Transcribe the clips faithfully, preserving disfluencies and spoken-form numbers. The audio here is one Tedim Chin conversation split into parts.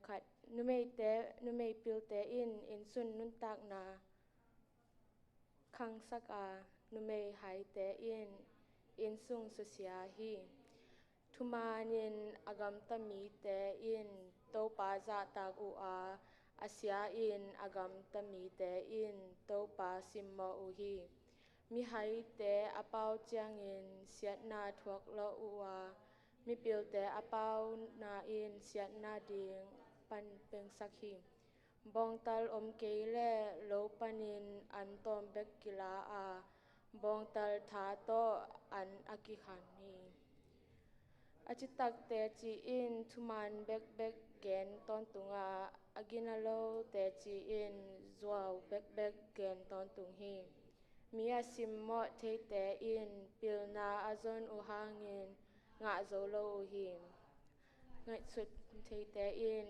Khat, numeite, numei pilte in inn sung nuntakna khangsak a, numei haite in inn sung susia hi. Thumanin a gamta mite in Topa zahtak uh a, a sia-in a gamta mite in Topa simmawh uh hi. Mihaite a pau ciangin siatna thuak lawh uh a, mipilte a pauna in siatna ding pan pengsak hi. Bawngtal om kei le lo panin an tawm bek kila a, bawngtal tha tawh an a kikhan hi. A citak teci in thuman bekbek gen tawntung a, a gina lo teci in zuau bekbek gen tawntung hi. Mi a simmawh theite in pilna a zon uh hangin ngah zo lo uh hi. Ngaihsut theite in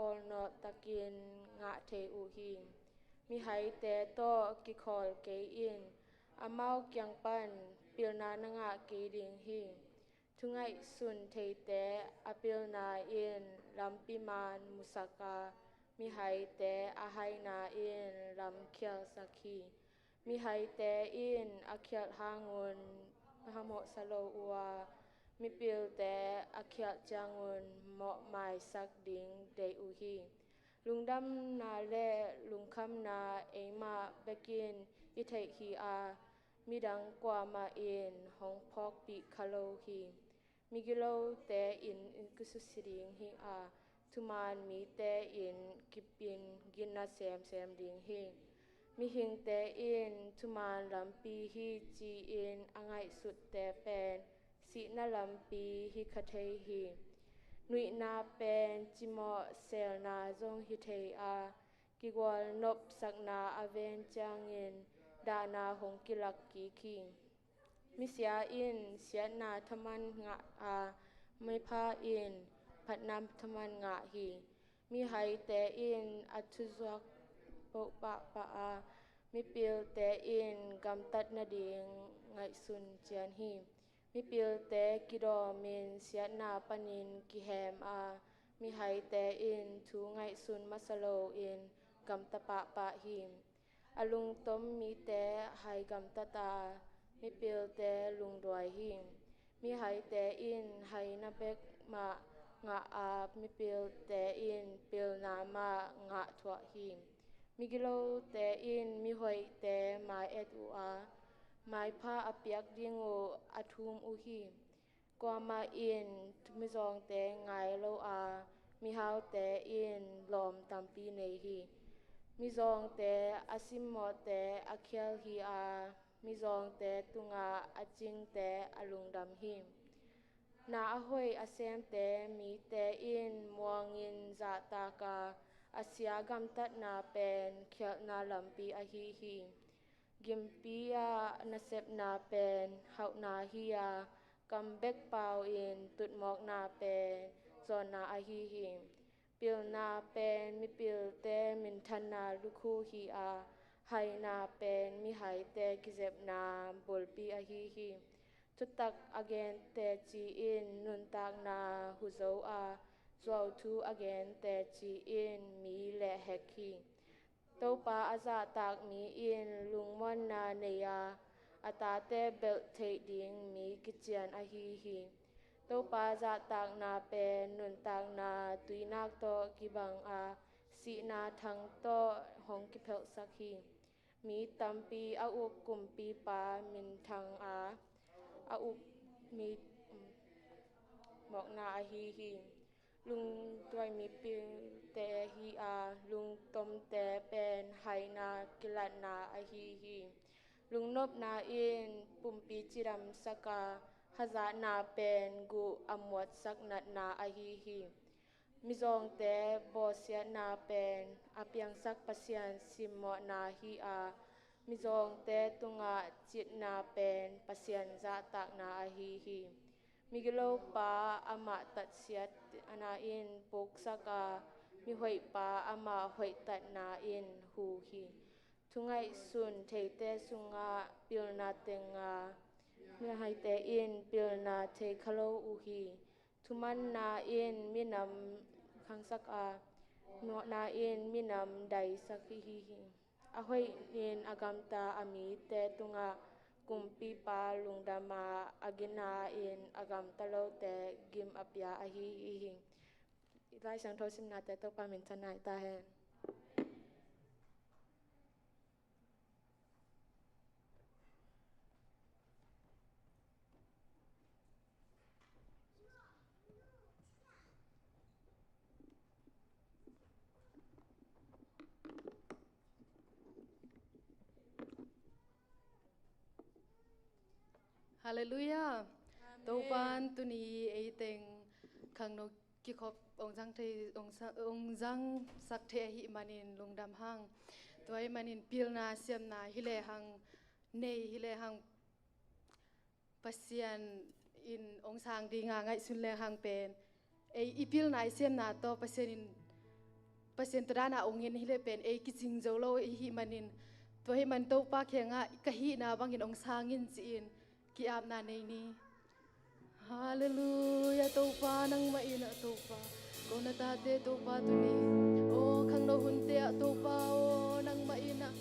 awlnawh takin ngah thei uh hi. Mihaite tawh kikhawl kei in, amau kiang pan pilna na ngah kei ding hi. Thungaihsun theite a pilna in lampi man musak a, mihaite a haina in lam khialhsak hi. Mihaite in a khialh hangun phamawhsa lo uh a, mipilte a khialh ciangun mawhmaisak ding deih uh hi. Lungdamna le lungkhamna eimah bekin i theih hi a, midang kuamah in hong phawkpih kha lo hi. Migilote in kisusia ding hi a, thuman mite in kipin gina semsem ding hi. Mihingte in thuman lampi hi ci-in a ngaihsutte pen sihna lampi hi kha thei hi. Nuihna pen cimawh selna zong hi thei a, kigualnopsakna a ven ciangin dahna hong kilak kik hi. Misia in siatna thaman ngah a, mipha in phatna thaman ngah hi. Mihaite in a thuzuak poh pahpah a, mipilte in gamtat nading ngaihsun cian hi. Mipilte kidawmin siatna panin kihem a, mihaite in thu ngaihsun masa loin gamta pahpah hi. A lungtom mite hai gamtat a, mipilte lungduai hi. Mihaite in haina bek mah ngah a, mipilte in pilna mah ngah thuah hi. Migilote in mihoihte mai-et uh a, maipha a piak ding uh a thum uh hi. Kuamah in mizawngte ngai lo a, mihaute in lawm tampi nei hi. Mizawngte a simmawhte a khial hi a, mizawngte tungah a cingte a lungdam hi. Na a hoih a semte mite in muangin zahtak a, a sia gamtatna pen khialhna lampi ahi hi. Gimpi ah nasepna pen hauhna hi a, kam bek pau-in tutmawkna pen zawnna ahi hi. Pilna pen mipilte minthanna lukhu hi a, haina pen mihaite kizepna bulpi ahi hi. Thutak a gen teci in nuntakna hu zo a, zuauthu a gen teci in mi lehhek hi. Topa a zahtak mi in lungmuanna nei a, a tate belh theih ding mi kician ahi hi. Topa zahtakna pen nuntakna tuinak tawh kibang a, sihna thang tawh hong kiphelhsak hi. Mi tampi a uk kumpipa minthang a, a uk mi, um, mawkna ahi hi. Lungduai mipilte hi a, lungtomte pen haina kilatna ahi hi. Lungnopna in pumpi cidamsak a, hazatna pen guh a muatsak natna ahi hi. Mizawngte bawlsiatna pen a piangsak Pasian simmawhna hi a, mizawngte tungah citna pen Pasian zahtakna ahi hi. Migilopa amah tatsiatna in puksak a, mihoihpa amah hoihtatna in hu hi. Thungaihsun theite sungah pilna teng a, mihaite in pilna thei kha lo uh hi. Thumanna in minam khangsak a, nawhna in minam daisak hi hi. A hoih in a gamta a mite tungah kumpipa lungdam a, a gina in a gamta lote gim a pia ahi hi hi. Lai Siangtho simnate Topa min thang nai ta hen. Halleluiah. Amen. Topa'n tuni ei teng khangno kikhop ong zang thei, ong sa-, ong zangsak thei ahih manin lungdam hang. Tua ahih manin pilna siamna hi lehang, nei hi lehang, Pasian in ong sang dinga ngaihsun lehang pen, ei i pilna i siamna tawh Pasian in, Pasian tawh dana ong en hi leh pen ei kicing zo lo i hih manin, tua ahih man Topa kiangah ka hihna bangin ong sang in ci-in ki-apna nei ni. Halleluiah, Topa nangmah in ah Topa. Ko na tate Topa tuni. Aw, khangno hunte ah Topa aw, nangmah in ah.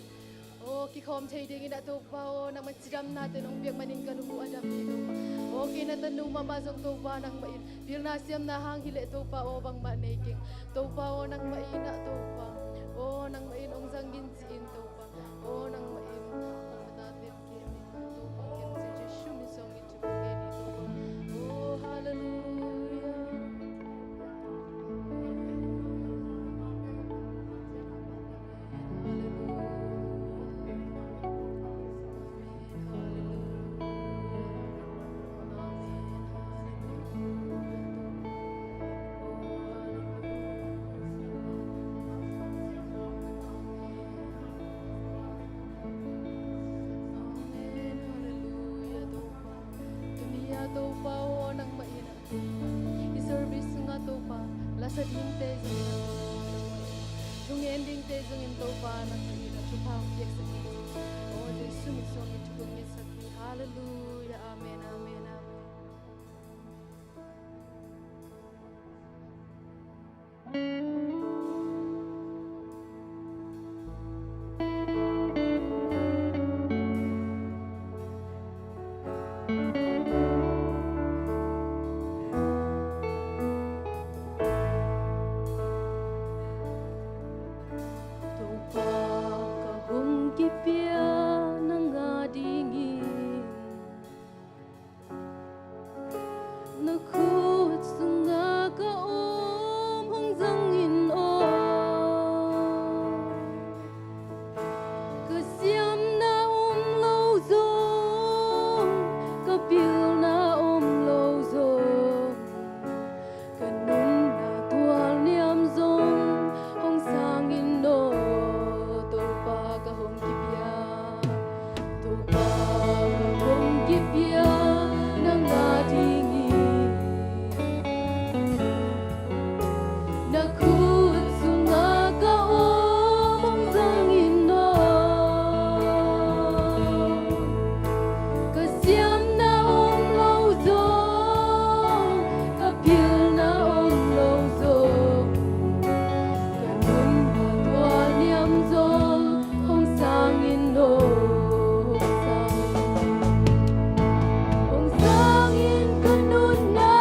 Aw, kikhawm thei dingin ah Topa aw, nangmah cidamnate nong piak manin ka lung uh a dam hi Topa. Aw, kei na tanu mahmah zong Topa nangmah in pilna siamna hang hi leh Topa aw, bangmah nei keng. Topa aw, nangmah in ah Topa. Aw, nangmah in ong zang in ci-in Topa. Aw, nangmah in ah Topa. Amen. Halleluiah, Topa. Tuni-ah Topa aw, nangmah in ah Topa, i service sungah Topa, lasa dingte zongin ah Topa, thungen dingte zongin Topa, nangmah in ah thupha hong piaksak in. Aw, Jesu min suangin thupha hong ngetsak hi. Halleluiah. Amen, amen, amen. Topa ka hong kipia nang a dingin, na khut sungah ka om hong zang in aw. Ka siamna om lo zong, ka pilna om lo zong, ka nunna tualniam zong hong sang in aw. Topa ka hong kipia, Topa ka hong kipia nang a dingin, na khut sungah ka om hong zang in aw. Ka siamna om lo zong, ka pilna om lo zong, ka nunna tualniam zong hong sang in aw. Hong sang in, hong sang in ka nunna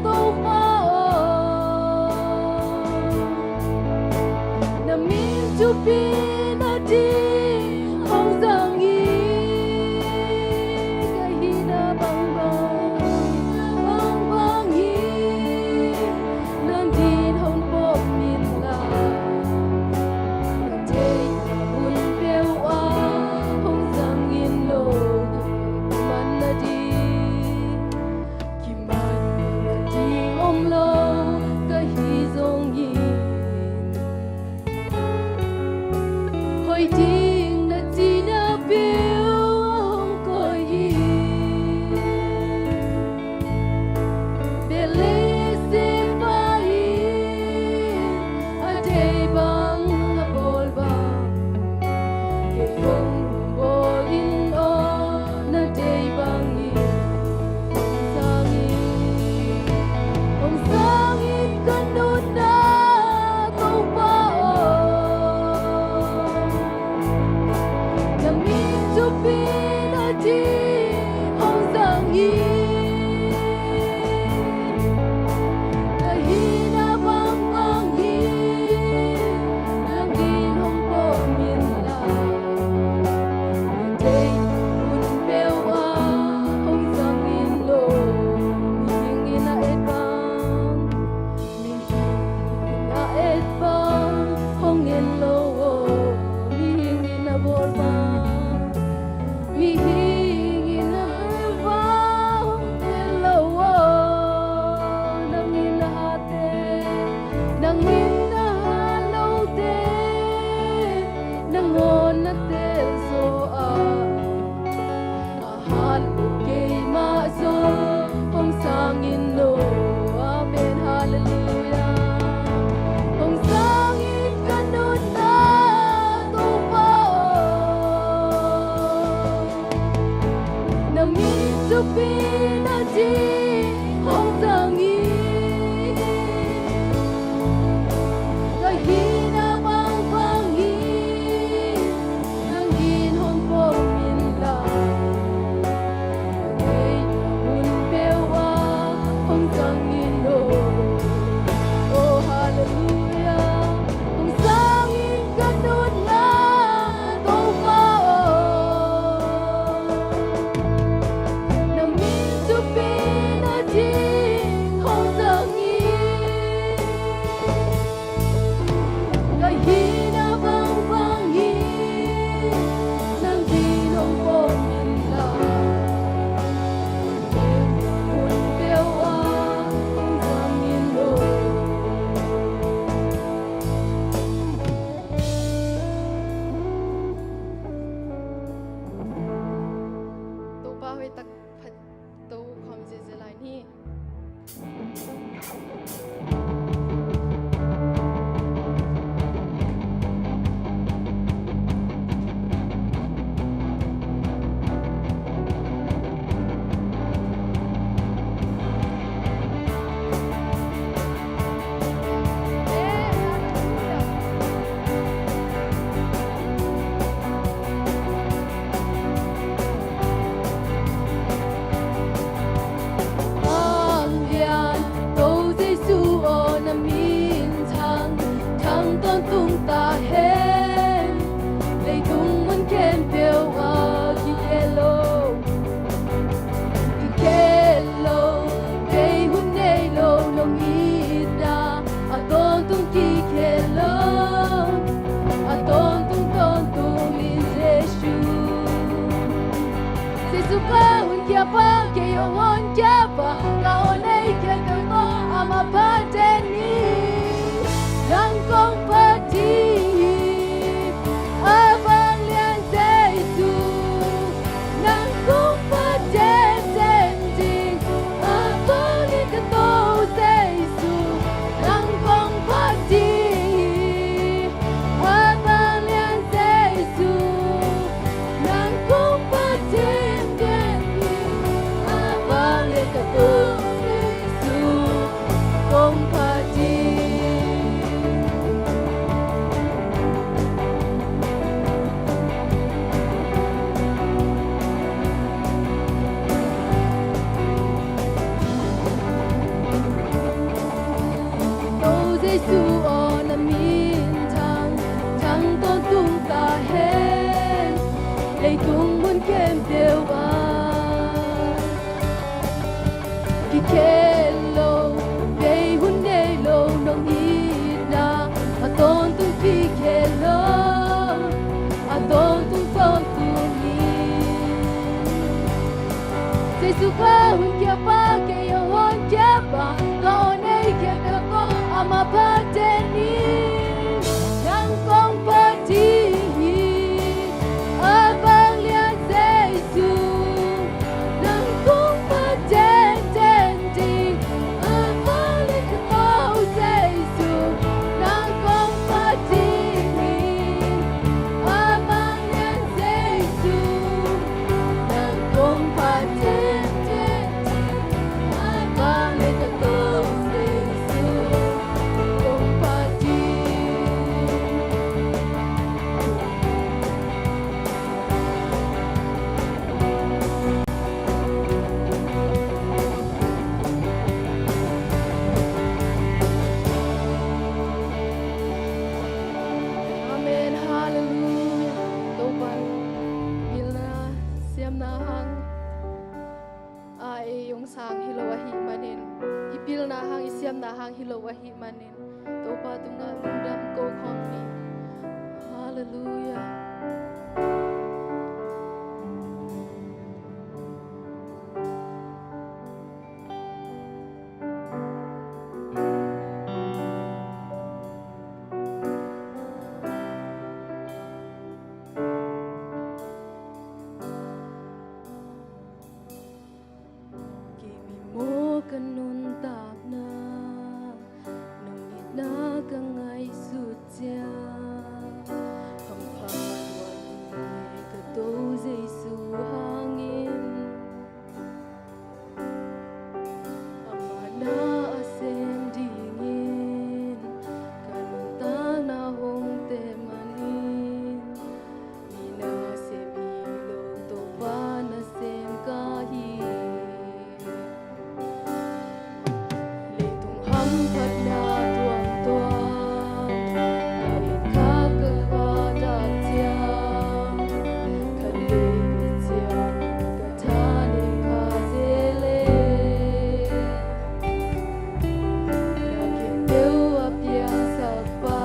Topa aw. Na min thupi nading hong zang in, ka hihna bangbang, bangbang hi, nang din hong pom in la. Ka theihna mun peuh ah hong zang in aw. Kiman nading, kiman nading om lo ka hi zongin, hoih ding na cihna peuh hong koih in. Bel leiset pa in a deih bang, a bawl bang, kei hong bawl in aw, na deih bangin. Hong sang in, hong sang in ka nunna Honkhia pa, ka hon ei khia ka ko ama pha den hi. Nang kong pha ding hi. A vanglian Jesu, nang kong pha tenten ding. A vanglian ka Topa Jesu, nang kong pha ding hi. A vanglian Jesu, nang kong pha tenten ding. A vanglian ka Topa Jesu, kong pha ding. Topa Jesu aw, na minthang, thang tawntung ta hen. Leitung mun khempeuh ah kikhel lo, bei hun nei lo, nong itna a tawntung kikhel lo, a tawntung tawntung hi. Jesu ka honkhia pa, kei a honkhia pa, ka hon ei khia ka ko ama pha den hi. Nang kong pha ding hi. A vanglian Jesu, nang kong pha tenten ding. A vanglian ka Topa Jesu, nang kong pha ding hi. A vanglian Jesu, nang kong pha tenten ding. A vanglian ka Topa Jesu, kong pha ding. Amen. Halleluiah. Topa'n pilna siamna hang a ei hong sang hi lo ahih manin, i pilna hang, i siamna hang hi lo ahih manin, Topa tungah lungdam ko khawm ni. Halleluiah. Kei mi maw ka nuntakna, nong itna ka ngaihsut ciang, hampha lua hi ka Topa Jesu hangin. Ama na a sem dingin ka nuntakna hong tep manin, mi nasem hi lo, Topa nasem ka hi. Leitung hamphatna tuamtuam, ka it kha ka kha tak ciang, khat lei bit ciang ka tha nei kha zel e. Na khempeuh a piangsak pa,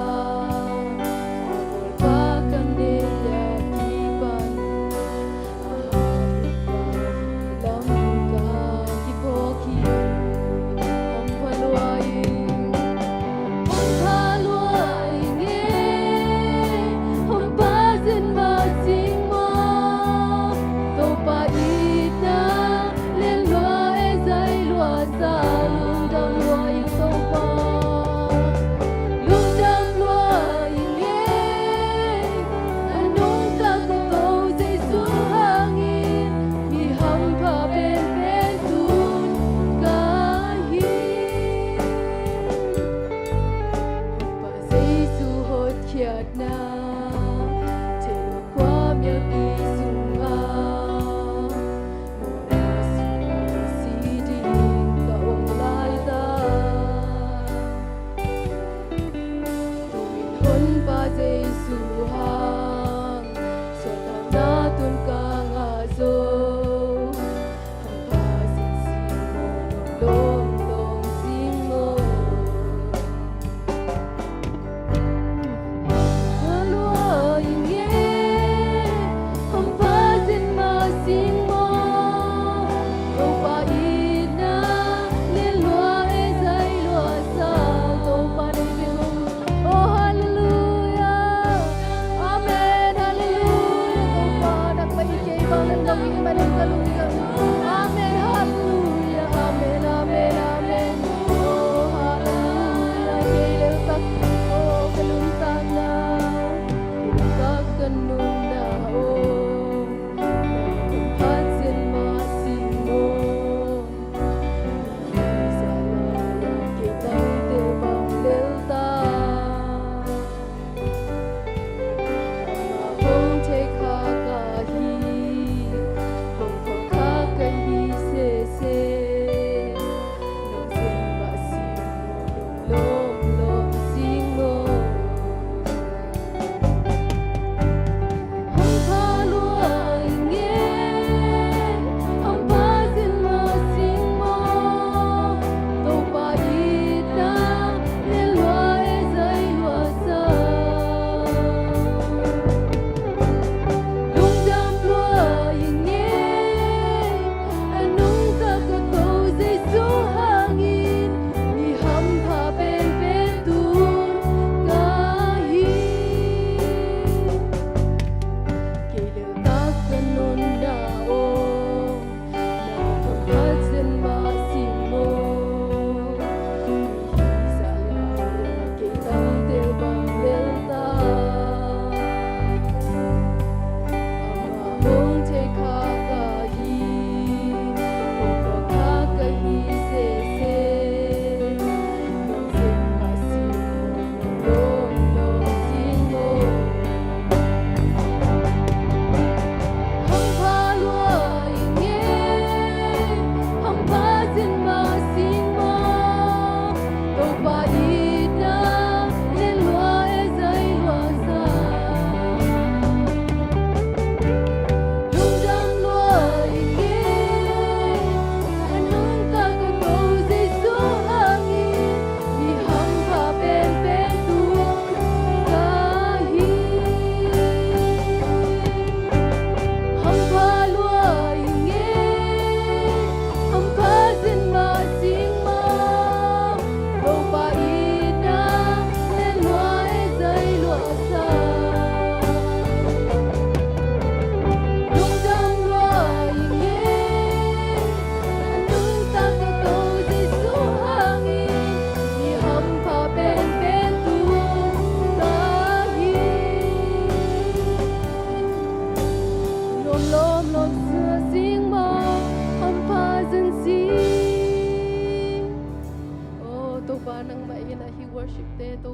a bawl pa ka neih a kipan, a hau pa hi lam ka kiphawk hi. Hampha lua ing, hampha lua ing e, hampha zen mah sing maw, Topa itna len lua e, zai lua sa, lungdam lua ing Topa. Lungdam lua ing e, a nungta ka Topa Jesu hangin, mi hampha penpen tun ka hi. Topa Jesu hotkhiatna, thei lo khuamial i sungah, mawhna sungah si ding ka om laitak. Tua min Honpa Jesu hang, suahtakna tun ka ngah zo. Hampha sing sing maw, lawm lawm sing maw. Hampha lua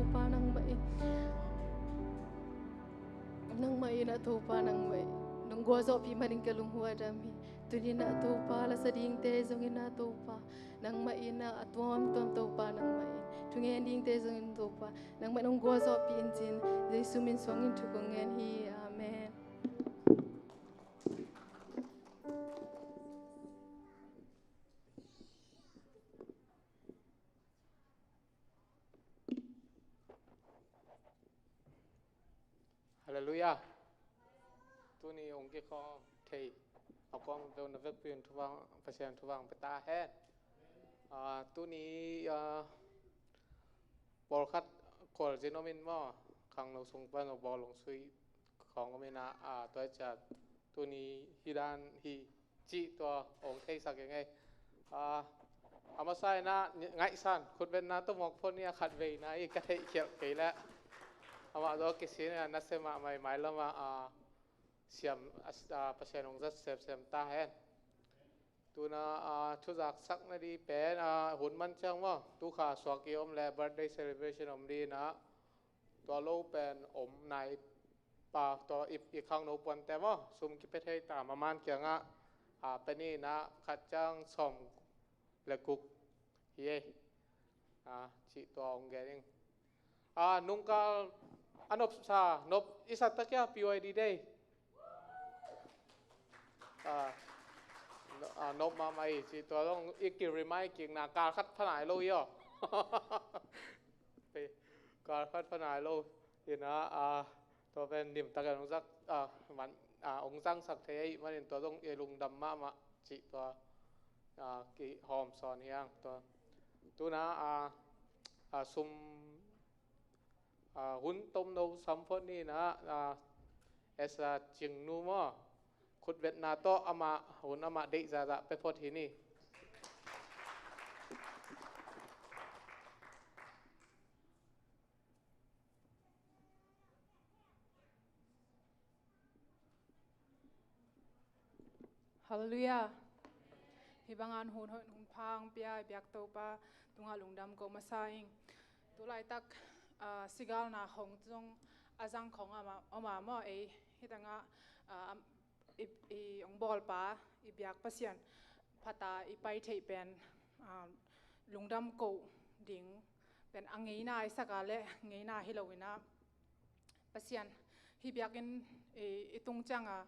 Topa nangmah in, nangmah in ah Topa nangmah in nong gualzawhpih manin ka lunghuai dam hi. Tuni-in ah Topa, lasa dingte zongin ah Topa, nangmah in ah a tuamtuam Topa nangmah in, thungen dingte zongin Topa nangmah in hong gualzawhpih in ci-in Jesu min suangin thu kong ngen hi. Amen. Halleluiah. Tuni hong kikhawm thei a kuamah peuh na vekpi-in thupha, Pasian thupha hong pia ta hen. Ah, tuni, ah, pawlkhat khualzin om in maw, khangno sung pan a bawl hong sui khawng om in ah, ah, tua ciang tuni hih dan hi cih tua hong theisak ing ei. Ah, a masa in ah ngaihsan, khutbetna tawh mawk phot ni a, khatveina hi ka theihkhialh kei leh. Amah tawh kisin in ah nasem mahmah, mailam ah, ah, siam, ah, ah, Pasian hong zat semsem ta hen. Tu-in ah, ah, thuzaksak nading pen, ah, hun man ciang maw, tu kha suak i om leh birthday celebration om ding in ah, tua lo pen om nai pah, tua i, i khangno puante maw, sum kipia thei ta, a man kiangah, ah, pia ni in ah, khat ciang sawm le guk hi ei. Ah, cih tua hong gen ing. Ah, nungkal a nopsa, nop i sa ta kia P Y D Day. Ah, no-, ah, nop mahmah hi, cih tua zong i ki-remind kikna, kal khat pha nai lo hi aw. Kal khat pha nai lo hi in ah, ah, tua pen limtakin hong zang, ah, man, ah, hong zangsak thei ahih manin tua zong i lungdam mahmah cih tua, ah, kihawm sawn hi hang tua. Tu-in ah, ah, sum, ah, hun tomno sam phot ni in ah, ah, Esther Cingnu maw, khutbetna tawh amah hun amah deih zahzah pia phot hi ni. Halleluiah. Hih bangin hun hoih hun pha hong pia i biak Topa tungah lungdam ko masa ing. Tu laitak, ah, sigalna hong zong a zang khawng a ma-, om a maw ei, hih tangah, ah, i, i hong bawlpa, i biak Pasian pha ta i pai theih pen, ah, lungdam ko ding pen a ngeina i sak a leh ngeina hi lo in ah, Pasian, hih biakinn i, i tung ciang a,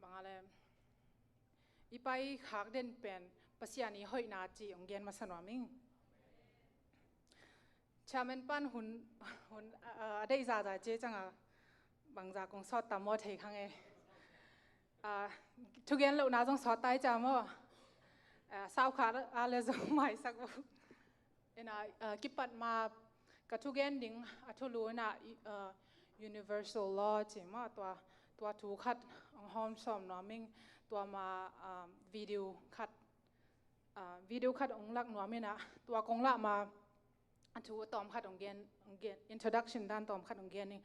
bang a leh, i pai khak den pen Pasian i hoihna cih hong gen masa nuam ing. Chairman pan hun, hun, ah, a deih zahzah ci ciang a, bangzah kong sawt tam maw thei kha ing ei. Ah, thugen lohna zong sawt ta hi ciang maw. Ah, sau kha a leh zong maisak uh. In ah, ah, kipat ma ka thugen ding a thulu in ah, i, ah, universal law ci maw, tua, tua thu khat hong hawm sawm nuam ing, tua ma, ah, video khat, ah, video khat hong lak nuam in ah, tua kong lak ma a thu a tawm khat hong gen, hong gen, introduction dan tawm khat hong gen ing.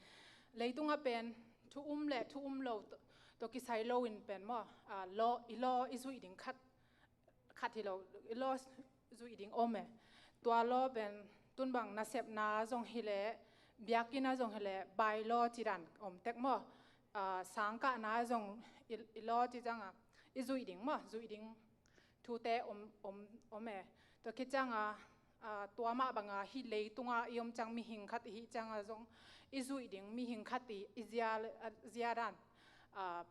Leitungah pen thu um leh thu um lo tawh, tawh kisai lo in pen maw, ah, law, i law i zuih ding khat khat hi lo, i law zuih ding om e. Tua law pen tun bang nasepna zong hi leh, biakinn ah zong hi leh, by law ci dan om tek maw. Ah, sangkahna zong i, i law ci ciang a, i zuih ding maw, zuih ding thute om, om, om e. Tua khit ciang a, ah, tua mah bang a hih leitung a i om ciang mihing khat i hih ciang a zong i zuih ding, mihing khat i, i zia, ah, zia dan, ah,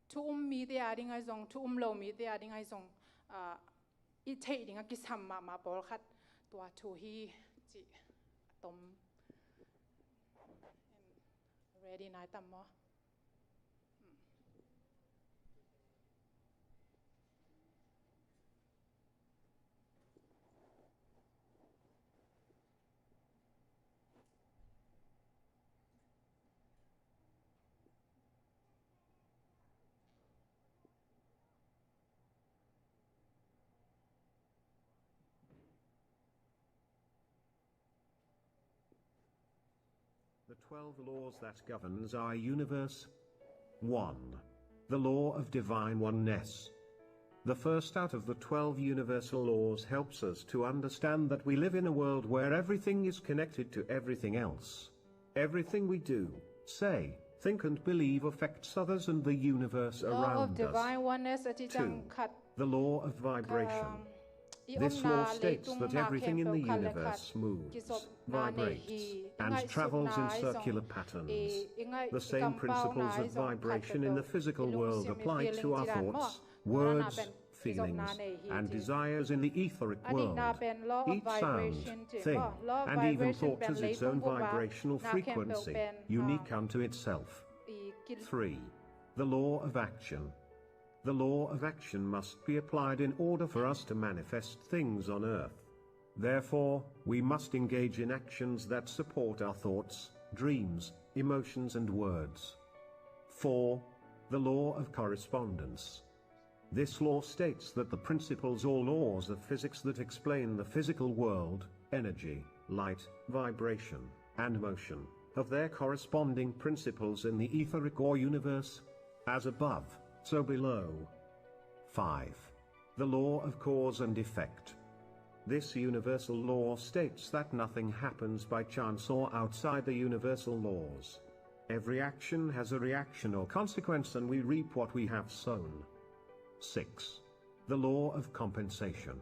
thu um mite a ding ahi zong, thu um lo mite a ding ahi zong, ah, i theih ding a kisam mahmah pawlkhat tua thu hi cih a tom. Ready nai tam maw? The twelve laws that governs our universe. One. The law of divine oneness. The first out of the twelve universal laws helps us to understand that we live in a world where everything is connected to everything else. Everything we do, say, think, and believe affects others and the universe around us. Law of divine oneness a ci ciang khat, the law of vibration. This law states that everything in the universe moves, vibrates, and travels in circular patterns. The same principles of vibration in the physical world apply to our thoughts, words, feelings, and desires in the etheric world. Each sound, thing, and even thought has its own vibrational frequency, unique unto itself. Three. The law of action. The law of action must be applied in order for us to manifest things on earth. Therefore, we must engage in actions that support our thoughts, dreams, emotions, and words. Four. The law of correspondence. This law states that the principles or laws of physics that explain the physical world, energy, light, vibration, and motion, have their corresponding principles in the etheric or universe, as above, so below. Five. The law of cause and effect. This universal law states that nothing happens by chance or outside the universal laws. Every action has a reaction or consequence, and we reap what we have sown. Six. The law of compensation.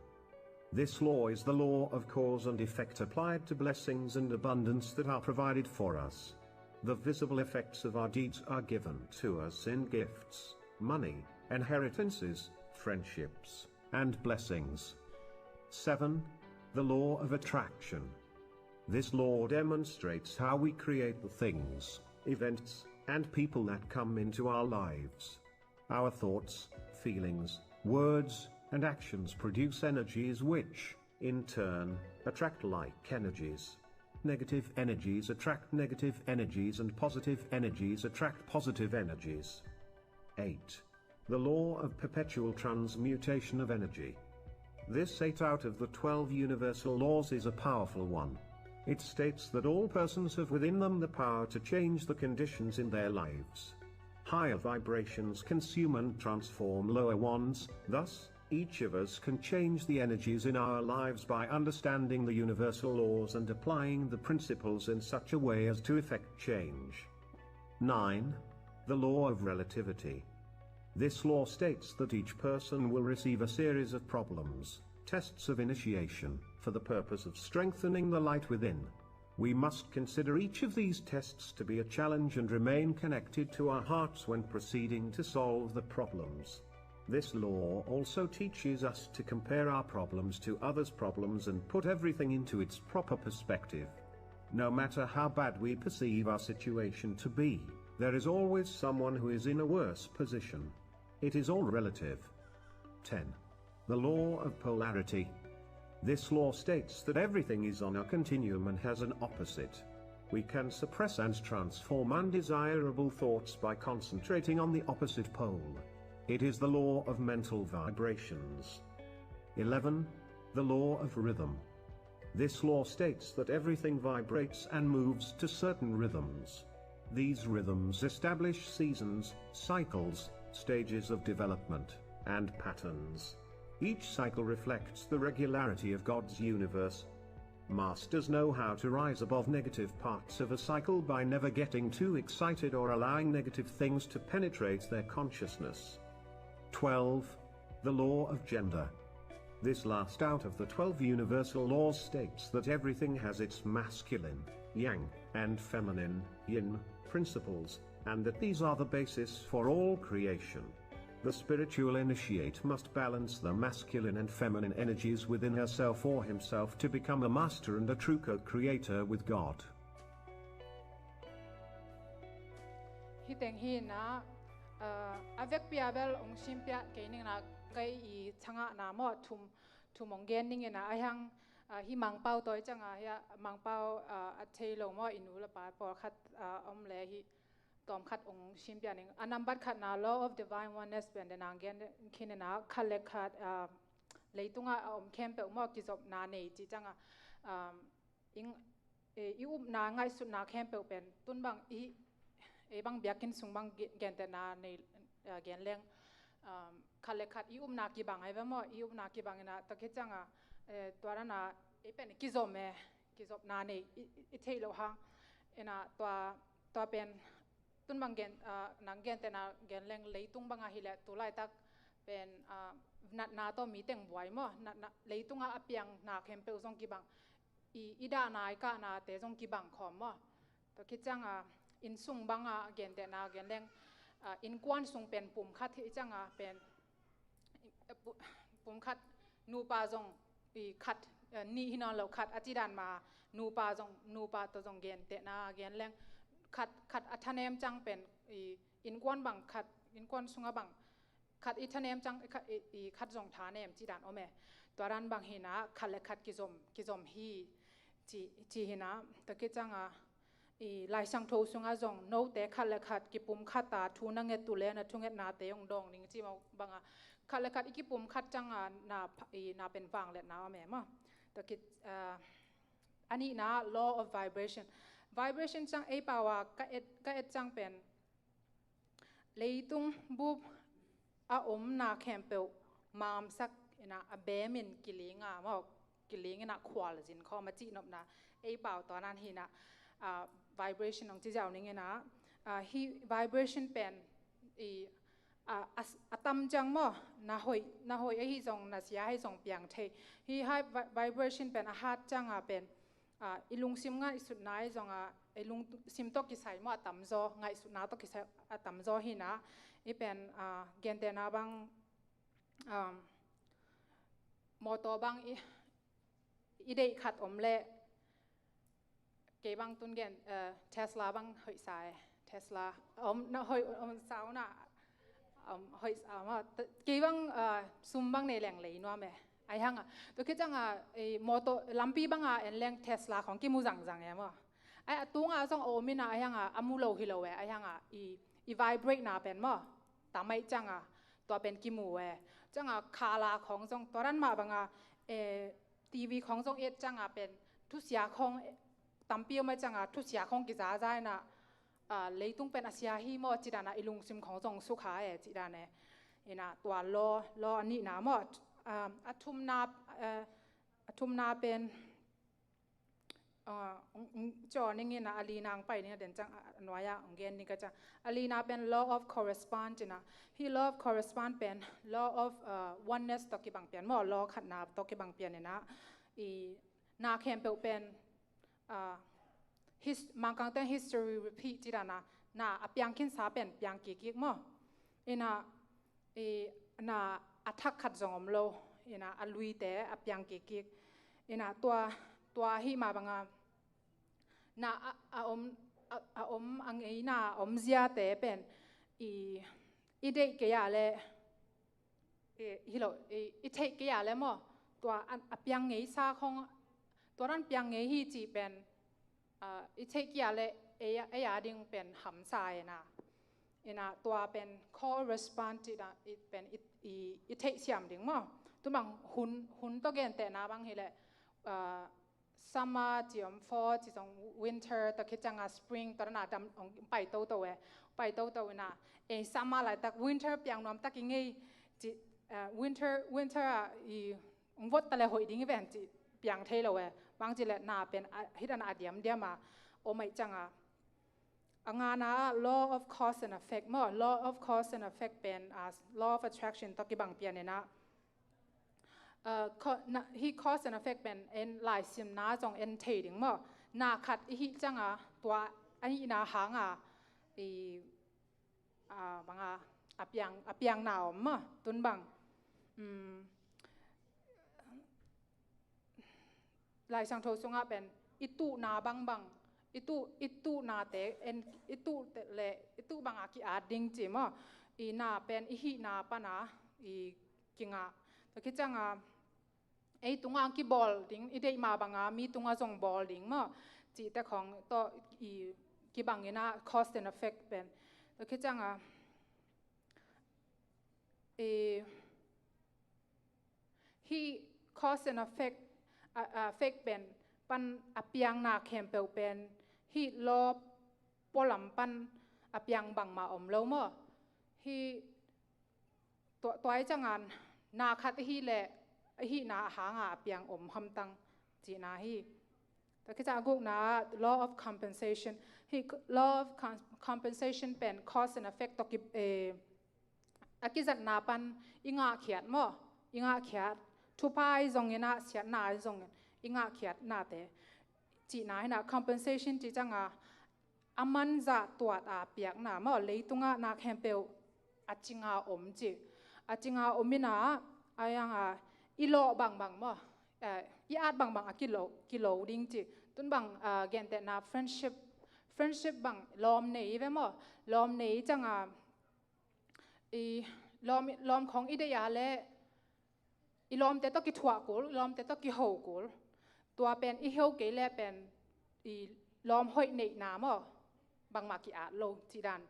This law is the law of cause and effect applied to blessings and abundance that are provided for us. The visible effects of our deeds are given to us in gifts, money, inheritances, friendships, and blessings. Seven. The law of attraction. This law demonstrates how we create the things, events, and people that come into our lives. Our thoughts, feelings, words, and actions produce energies which, in turn, attract like energies. Negative energies attract negative energies, and positive energies attract positive energies. Eight. The law of perpetual transmutation of energy. This eight out of the twelve universal laws is a powerful one. It states that all persons have within them the power to change the conditions in their lives. Higher vibrations consume and transform lower ones, thus, each of us can change the energies in our lives by understanding the universal laws and applying the principles in such a way as to effect change. Nine. The law of relativity. This law states that each person will receive a series of problems, tests of initiation, for the purpose of strengthening the light within. We must consider each of these tests to be a challenge and remain connected to our hearts when proceeding to solve the problems. This law also teaches us to compare our problems to others' problems and put everything into its proper perspective. No matter how bad we perceive our situation to be, there is always someone who is in a worse position. It is all relative. Ten. The law of polarity. This law states that everything is on a continuum and has an opposite. We can suppress and transform undesirable thoughts by concentrating on the opposite pole. It is the law of mental vibrations. Eleven. The law of rhythm. This law states that everything vibrates and moves to certain rhythms. These rhythms establish seasons, cycles, stages of development, and patterns. Each cycle reflects the regularity of God's universe. Masters know how to rise above negative parts of a cycle by never getting too excited or allowing negative things to penetrate their consciousness. Twelve. The law of gender. This last out of the twelve universal laws states that everything has its masculine, yang, and feminine, yin, principles, and that these are the basis for all creation. The spiritual initiate must balance the masculine and feminine energies within herself or himself to become a master and a true co-creator with God. Hih teng hi na, uh, a vekpi a bel ong simpia kei ning na, kei i changa na maw thum, thum ong gen ning ina a hiang, uh, hih Mangpau tawi cianga hia Mangpau, uh, a thei lo maw i nu le pa pawlkhat, uh, om le hih tawmkhat ong simpia ning. A nambat khat na law of divine oneness pen den ang gen khin ina khat le khat, uh, leitunga a om khempeuh maw kizopna nei ci cianga, um, ing, eh, i upna ngaihsutna khempeuh pen tun bang i, eh, bang biakinn sung bang ge-, gentehna nei, eh, gen leng, um, khat le khat i upna kibang ai ve maw, i upna kibang ina, tua khit cianga, eh, tua dana, i pen i kizom e, kizopna nei, i, i, i theih loh hang, ina, tua, tua pen, tun bang gen, ah, nang gentehna gen leng leitung banga hileh, tu laitak pen, ah, natna tawh mi teng buai maw, natna, leitunga a piang na khempeuh zong kibang, i, i dahna, i kahnate zong kibang khawm maw. Tua khit cianga, innsung banga gentehna gen leng, ah, innkuan sung pen pum khat hi cianga pen, pu-, pum khat, nupa zong, i, khat, eh, nih hi nawn lo khat, a ci dan ma, nupa zong, nupa tawh zong gentehna gen leng, khat, khat a thanem ciang pen, i, innkuan bang khat, innkuan sunga bang, khat i thanem ciang, i khat, i, i khat zong thanem ci dan om e. Tua dan bang hina, khat le khat kizom, kizom hi, ci, ci hina, tua khit cianga, i, Lai Siangtho sunga zong, note khat le khat kipum khat a, thu na nget uh le na thungetnate hong dawng ning ci maw banga, khat le khat i kipum khat cianga, na pha-, i, na pen vangliatna om e maw. Tua khit, ah, a nihna, law of vibration. Vibration ciang ei pau a ka et, ka et ciang pen, leitung bup a omna khempeuh mamsak ina, a bemin kilinga maw, kiling ina, khualzin khawm a cihnopna, ei pau tua nan hina, ah, vibration hong ci ziau ning ina, ah, hi vibration pen, i, ah, a, a tam ciang maw, na hoih, na hoih ahi zong, na sia ahi zong piang thei. Hi high vi-, vibration pen a hat cianga pen, ah, i lungsim ngaihsutna ahi zonga, i lungsim tawh kisai maw a tamzaw, ngaihsutna tawh kisai a tamzaw hina, i pen, ah, gentehna bang, um, mawtaw bang i, i deih khat om leh, kei bang tun gen, eh, Tesla bang hoihsa e, Tesla, om, na hoih, om sa na, om, hoihsa maw, te-, kei bang, eh, sum bang nei leng lei nuam e. Ahi hanga, tua khit cianga, eh, mawtaw, lampi banga en leng Tesla khong kimu zangzang e maw. Ai, a tunga zong a om ina, ahi hanga, a mu lo hi lo e, ahi hanga, i, i vibrate na pen maw, tam aih cianga, tua pen kimu e. Cianga, khala khong zong, tua dan mah banga, eh, T V khong zong et cianga pen, thusia khong, eh, tampi om aih cianga, thusia khong kizaza ina, ah, leitung pen a sia hi maw, ci dana i lungsim khong zong sukha e, ci dan e. Ina tua law, law a nihna maw, ah, a thumna, eh, a thumna pen, ah, ong, ong, caw ning ina a lina ong pai ning a den ciang, ah, nuai-ah ong gen ning ka ciang. A lina pen law of correspond ina. Hi law of correspond pen law of, ah, oneness tawh kibang pian maw, law khatna tawh kibang pian ina. I na khempeuh pen, ah, his-, Mangkangte history repeat ci dana, na a piang khinsa pen piang kikkik maw. Ina, i, na a thak khat zong om lo, ina a luite a piang kikkik. Ina tua, tua hi mah banga, na a, a om, a, a om, a ngeina a om ziate pen, i, i deih kei a le, i, hi lo, i, i theih kei a le maw, tua a, a piang ngeisa khong, tua dan piang ngei hi cih pen, ah, i theih kei a le, ei, ei a ding pen hamsa ina. Ina tua pen correspond cih dan, i pen i, i, i theih siam ding maw. Tu bang hun, hun tawh gentehna bang hi le, ah, summer ci om, fall ci zong, winter, tua khit cianga spring, tua dana dam, ong pai toto e, pai toto ina, ei summer laitak, winter piang nuam tak i ngei, ci, eh, winter, winter a i, ong vot ta le hoih ding i ven ci, piang thei lo e, bang ci le na pen, a, hi dana a diamdiam a, om aih cianga. A ngana law of cause and effect maw, law of cause and effect pen, ah, law of attraction tawh kibang pian ina. Uh, co-, na, hi cause and effect pen en laisimna zong en thei ding maw. Na khat i hih cianga tua a hihna hanga i, ah, banga a piang, a piangna om maw, tun bang. Um, Lai Siangtho sungah pen i tuhna bangbang, i tuh, i tuhnate en, i tuhte le, i tuh banga ki-at ding ci maw. I na pen i hihna pana i kingah. Tua khit cianga, ei tunga kibawl ding, i deih mah banga mi tunga zong bawl ding maw, cihte khong tawh i kibang ina cause and effect pen. Tua khit cianga, i, hih cause and effect, a, a, effect pen pan a piangna khempeuh pen hih law pualam pan a piang bangmah om lo maw. Hih tua, tua i ciangin na khat ahi leh, ahihna a hanga a piang om hamtang cihna hi. Tua khit ciang a gukna law of compensation. Hih law of com-, compensation pen cause and effect tawh ki, eh, a kizatna pan i ngahkhiat maw, i ngahkhiat. Thupha i zongin ah, siatna i zongin i ngahkhiatnate cihna hi na. Compensation cih ciangin a man zah tuat a piakna maw, leitungah na khempeuh a cinga om cih. A cinga om in ah, a yang a i lawh bangbang maw, eh, i at bangbang a kilo, kilo ding cih. Tun bang, ah, gentehna friendship, friendship bang lawm nei ve maw, lawm nei ciangin i lawm, lawm khong i deih a leh i lawmte tawh kithuah kul, i lawmte tawh kiho kul. Tua pen i ho kei leh pen i lawm hoih neihna maw, bangmah ki-at lo cih dan.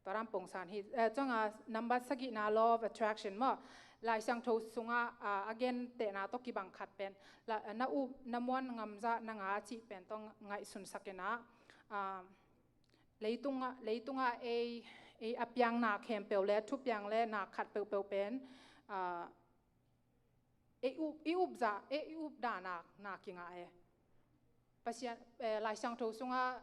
Tua dan pongsan hi. Eh, ciangin number sagihna law of attraction maw, Lai Siangtho sungah, ah, a gentehna tawh kibang khat pen la, na up, na muan ngamzah na nga cih pen tawh ngaihsunsak in ah, ah, leitungah, leitungah ei, ei a piang na khempeuh leh, thupiang leh na khat peuhpeuh pen, ah, ei up, i up zah, ei i up dan a na kingah e. Pasian, eh, Lai Siangtho sungah,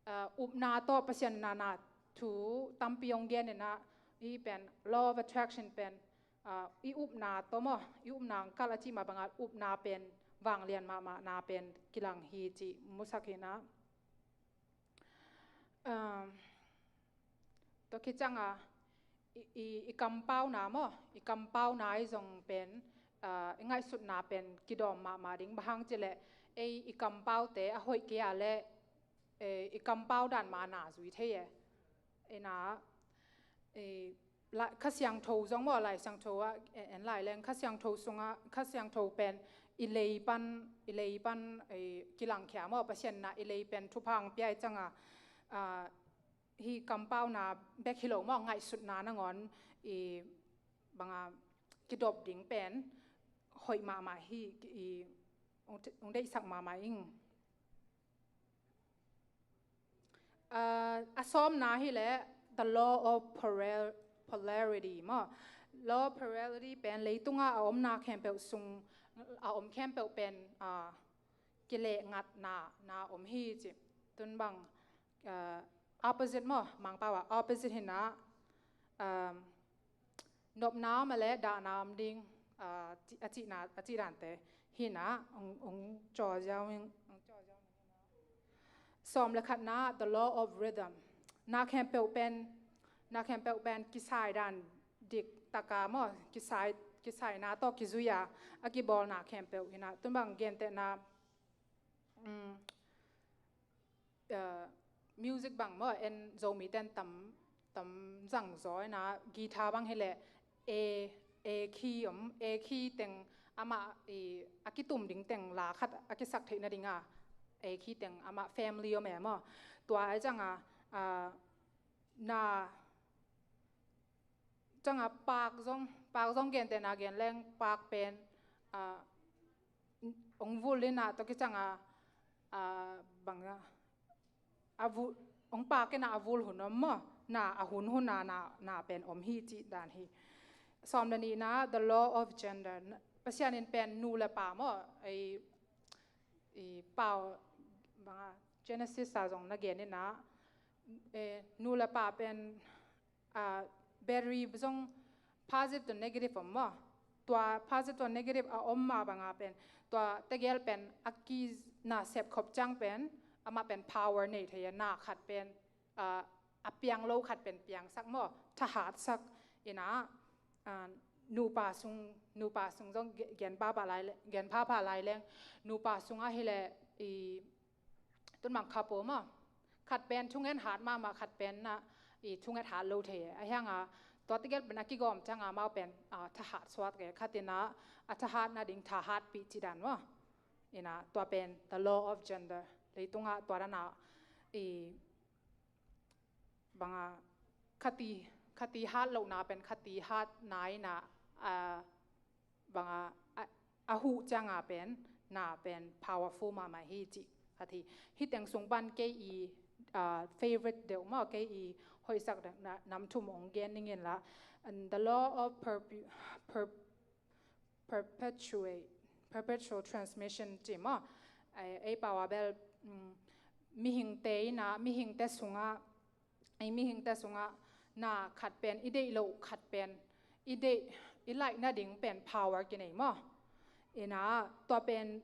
eh, upna tawh Pasian na na thu tampi hong gen in ah, hih pen law of attraction pen, ah, i upna tawh maw, i upna hong kalh a cih mah bangin upna pen vanglian mahmah na pen kilang hi cih musak hi na. Um, tua khit ciangin i, i, i kampauna maw, i kampauna i zong pen, ah, i ngaihsutna pen kidawm mahmah ding. Bang hang cih leh ei i kampaute a hoih kei a leh, eh, i kampau dan mah na zui thei e. Ei na, eh, la, Kha Siangtho zong maw, Lai Siangtho ah en, en lai leng, Kha Siangtho sungah, Kha Siangtho pen i lei pan, i lei pan, eh, kilangkhia maw, Pasian na i lei pen thupha hong pia i ciangin, ah, hih kampauna bek hi lo maw, ngaihsutna nangawn i bangin kidop ding pen hoih mahmah hi, i hong, hong deihsak mahmah ing. Ah, a sawmna hi leh the law of polar-, polarity maw. Law of polarity pen leitungah a om na khempeuh sung, a om khempeuh pen, ah, kileh ngatna na om hi ci. Tun bang, ah, opposite maw, Mangpau ah opposite hi na, um, nopna om a leh dahna om ding, ah, ci-, a cihna, a cih dante hi na, hong, hong caw ziau ing, hong caw ziau ing hi na. Sawm le khatna, the law of rhythm. Na khempeuh pen, na khempeuh pen kisai dan dik taka maw, kisai, kisaina tawh kizui a, a kibawlna khempeuh hi na. Tun bang gentehna, um, ah, music bang maw, en Zomite in tam, tam zangzaw in ah, guitar bang hi leh A, A key om, A key teng amah i, a kitum ding teng la khat a kisak theih nading a, A key teng amah family om e maw. Tua a ciangin, ah, na ciangin pak zong, pak zong gentehna gen leng pak pen, ah, hong vul in ah, tua khit ciangin, ah, bang a, a vul, hong pak in ah a vul hun om maw, na a hun hun a na, na pen om hi cih dan hi. Sawm le nihna, the law of gender. Pasian in pen nu le pa maw, ei, i pau bang a, Genesis ah zong na gen in ah, eh, nu le pa pen, ah, battery zong positive to negative om maw. Tua positive to negative a om mah bangin pen, tua tegel pen a kina sepkhop ciang pen, amah pen power nei thei a, na khat pen, ah, a piang lo khat pen piangsak maw, thahatsak in ah, ah, nupa sung, nupa sung zong ge-, gen phapha lai le-, gen phapha lai leng, nupa sung ah hi leh i, tun bang couple maw, khat pen thunget hat mahmah, khat pen na i thunget hat lo thei e. A hiang a, tua tegel pen a kigawm ciangin amau pen, ah, thahat suak e. Khat in ah a thahat nading thahatpih cih dan maw. In ah tua pen the law of gender. Leitungah tua dan a i bang a, khat i, khat i hat lohna pen khat i hatna in ah, ah, bang a, a, a huh ciangin pen na pen powerful mahmah hi cih khat hi. Hih teng sung pan kei i, uh, favorite deuh maw, kei i hoihsak deuh na, nam thum ong gen ning in la. And the law of perpe- per- perpetuate perpetual transmission ci maw. Ei, ei pau a bel, um, mihingte ina, mihingte sunga, ei mihingte sunga na khat pen, i deih loh khat pen, i deih, i laih nading pen power kinei maw. Ina tua pen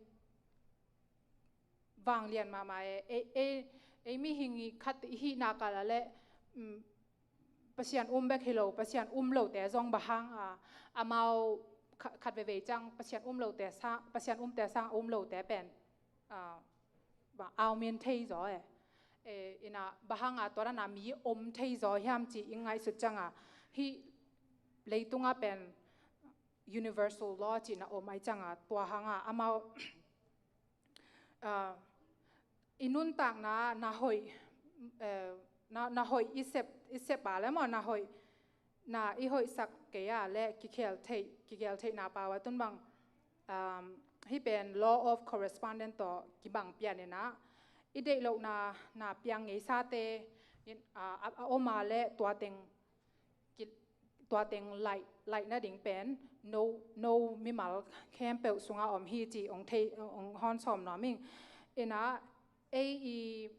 vanglian mahmah e, ei, ei, ei mihing i khat i hihna kal a le, um, Pasian um bek hi lo, Pasian um lote zong bang hang a, amau kha- khat veivei ciang Pasian um lote sang, Pasian umte sang um lote pen, ah, bang au min thei zaw e. E, ina bang hang a tua dana mi om thei zaw hiam ci i ngaihsut ciang a, hih leitunga pen universal law cihna om ai ciang a, tua hang a amau, ah, i nuntakna na hoih, eh, na, na hoih i sep, i sep a le maw, na hoih na i hoihsak kei a le kikhel theih, kikhel theihna pau a tun bang, um, hih pen law of correspondence tawh kibang pian ina, i deih lohna na piang ngeisate in, ah, a, a om a le tua teng ki- tua teng laih, laih nading pen no, no mimal khempeuh sunga om hi ci ong thei, ong hon sawm nuam ing. Ina ei i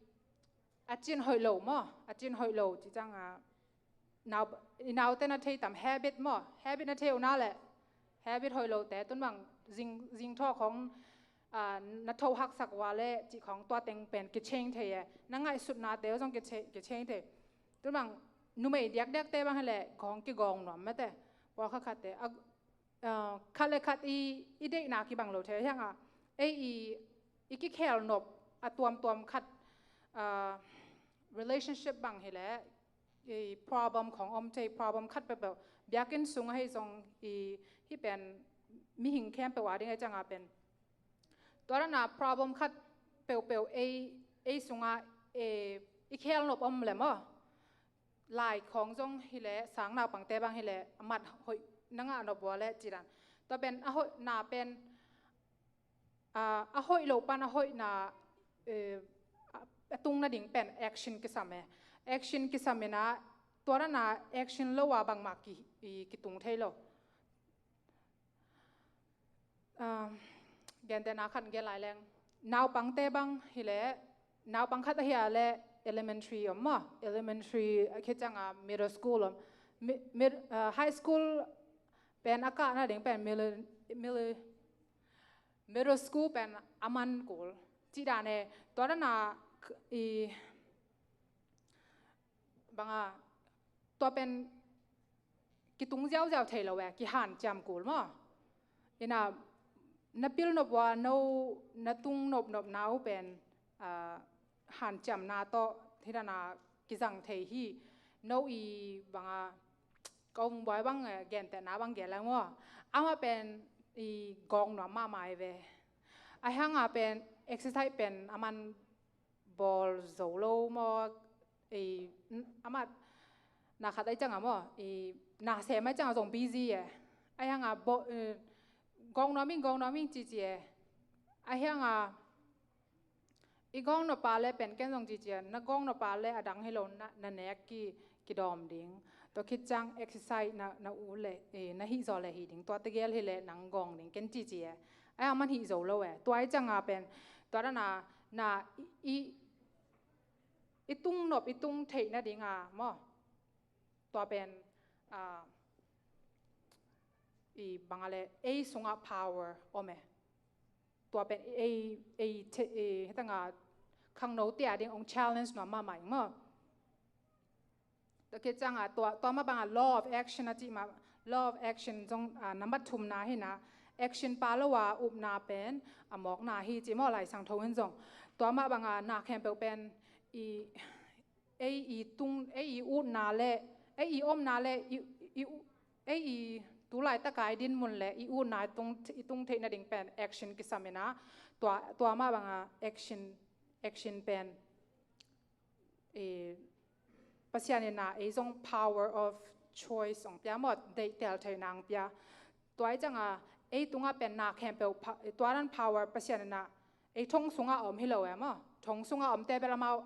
a cin hoih lo maw, a cin hoih lo ci ciang a, nau, i naute na thei tam habit maw, habit na thei uh na le, habit hoih lote tun bang zing, zing thawk hong, ah, na tho haksak ua le cih khong tua teng pen kicheng thei e. Na ngaihsutnate uh zong kiche- kicheng thei. Tun bang numei diakdiakte bang hi le khong kigawng nuam mate. Pawlkhat khatte a, ah, khat le khat i, i deihna kibang lo thei hiang a, ei i, i kikhel nop a tuamtuam khat, ah, relationship bang hi le, i problem khong om thei, problem khat peuhpeuh, biakinn sung ahi zong i, hih pen mihing khempeuh a ding a ciang a pen, tua dana problem khat peuhpeuh ei, ei sunga, e, i khel nop om le maw. Lai khong zong hi le, sang naupangte bang hi le, a mat hoih na ngah nop ua le ci dan. Tua pen a hoih na pen, ah, a hoih lo pan a hoihna, eh, a, a tung nading pen action kisam e. Action kisam ina, tua dana action lo a bangmah ki, i, kitung thei lo. Ah, gentehna khat gen lai leng. Naupangte bang hi le, naupang khat ahi a le elementary om maw, elementary a khit ciang a middle school om. Mi- mid- ah, high school pen a kah nading pen middle, middle, middle school pen a man kul. Ci dan e, tua dana k- i banga tua pen kitung ziauziau thei lo e, kihanciam kul maw. Ina na pil nop ua no na tung nopnopna uh pen, ah, hanciamna tawh hi dana kizang thei hi. No i banga kong buai bang, eh, gentehna bang gen lai maw. Amah pen i gawng nuam mahmah hi ve. A hiang a pen exercise pen a man bawl zo lo maw, i, n- amah na khat ai ciang a maw, i, na sem ai ciang a zong busy e. A hiang a bo- eh, gawng nuam ing, gawng nuam ing cici e. A hiang a i gawng nop a le pen ken zong cici e, na gawng nop a le a dang hi lo na, na nek ki kidawm ding. Tua khit ciang exercise na, na u le, eh, na hih zaw le hih ding. Tua tegel hi le nang gawng ding ken cici e. Ai a man hih zo lo e. Tua ai ciang a pen, tua dana na i, i, i tung nop, i tung theih nading a maw. Tua pen, ah, i banga le ei sunga power om e. Tua pen ei, ei, te- ei, hetanga khangno tia ding ong challenge nuam mahmah ing maw. Tua khit ciang a tua, tua mah banga law of action a cih mah, law of action zong, ah, nambat thumna hi na, action pa lo a upna pen a mawkna hi ci maw, Lai Siangtho in zong. Tua mah banga na khempeuh pen i, ei i tung, ei i utna le, ei i omna le, i, i, ei i tu laitaka i dinmun le i utna i tung, i tung theih nading pen action kisam ina, tua, tua mah banga action, action pen, eh, Pasian ina ei zong power of choice ong pia maw, deihtel theihna ong pia. Tua ai ciang a ei tunga pen na khempeuh pa- tua dan power Pasian ina ei thong sunga om hi lo e maw. Thong sunga omte bel amau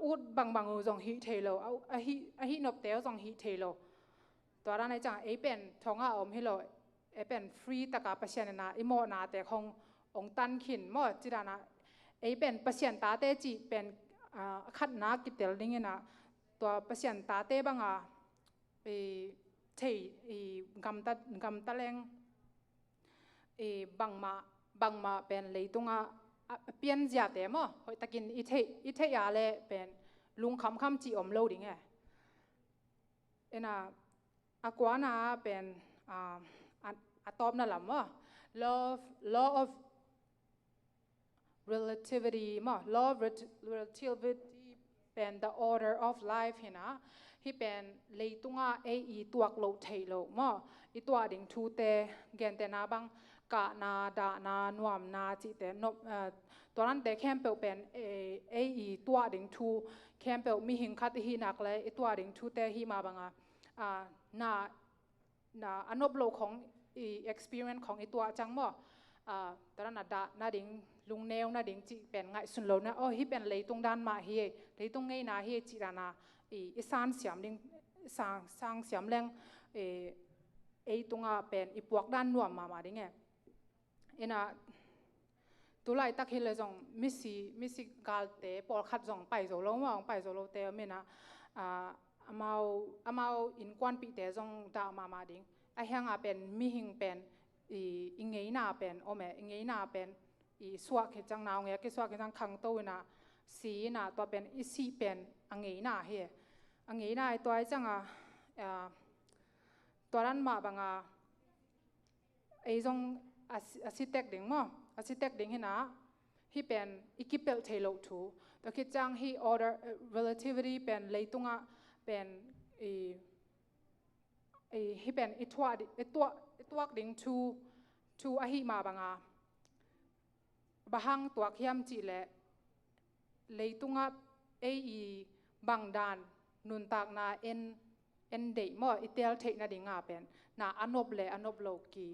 put bangbang uh zong hih thei lo, a, a hih, a hih nopte uh zong hih thei lo. Tua dan a i cang ei pen thong a om hi lo, ei pen free taka Pasian in a i mawhnate khong ong tan khin maw, ci dan a ei pen Pasian tate cih pen, ah, a khatna kitel ding in a, tua Pasian tate bang a i thei, i gamta, gamta leng, i bangmah, bangmah pen leitung a, a pianziate maw, hoih takin i theih, i theih a le pen lungkhamkham cih om lo ding e. Ina, a kuana pen, ah, a, a tawpna lam maw, law of, law of relativity maw, law of ret-, relativity pen the order of life hi na, hih pen leitung a ei i tuak loh theih loh maw, i tuah ding thute, gentehna bang, kahna, dahna, nuamna cihte, nop, eh, tua dante khempeuh pen, eh, ei i tuah ding thu khempeuh, mihing khat i hih nak le i tuah ding thute hih mah bang a, ah, na, na a nop loh khong i experience khong i tuah ciang maw, ah, tua dan a dah nading, lungneu nading cih pen ngaihsun lo na, oh, hih pen leitung dan mah hi, leitung ngeina hi cih dan a i, i sansiam ding, sang, sangsiam leng, eh, ei tung a pen i puak dan nuam mahmah ding e. Ina, tu laitak hi le zong misi, misi galte pawlkhat zong pai zo lo maw, ong pai zo lote om ina, ah, amau, amau innkuanpihte zong dah mahmah ding. A hiang a pen mihing pen i, i ngeina pen om e, i ngeina pen i suah khit ciang, naungek i suah khit ciang khangto ina, si ina, tua pen i sih pen a ngeina hi e. A ngeina i tua i ciang a, ah, tua dan mah bang a, ei zong a si, a si tek ding maw, a si tek ding hi na, hih pen i kipelh thei loh thu. Tua khit ciang hih order, eh, relativity pen leitung a pen i, i, hih pen i tuah di, i tuah, i tuak ding thu, thu ahih mah bang a, bang hang tuak hiam cih leh, leitung a ei i bang dan nuntakna en, en deih maw, i tel theih nading a pen na a nop le a nop lo ki,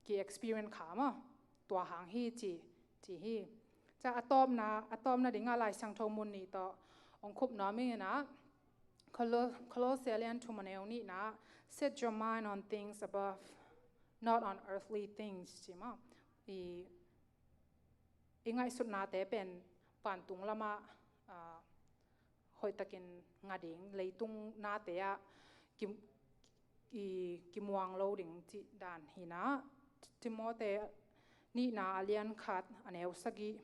ki experience kha maw, tua hang hi ci, ci hi. Ca a tawpna, a tawpna ding a Lai Siangtho mun nih tawh ong khup nuam ing ina, Colo-, Colossians thum a neu nihna, "Set your mind on things above, not on earthly things," ci maw. I, i ngaihsutnate pen vantung lam a, ah, hoih takin ngah ding, leitung nate ah ki, i, kimuang lo ding cih dan hi na. Timothy nihna a lian khat a neu sagih,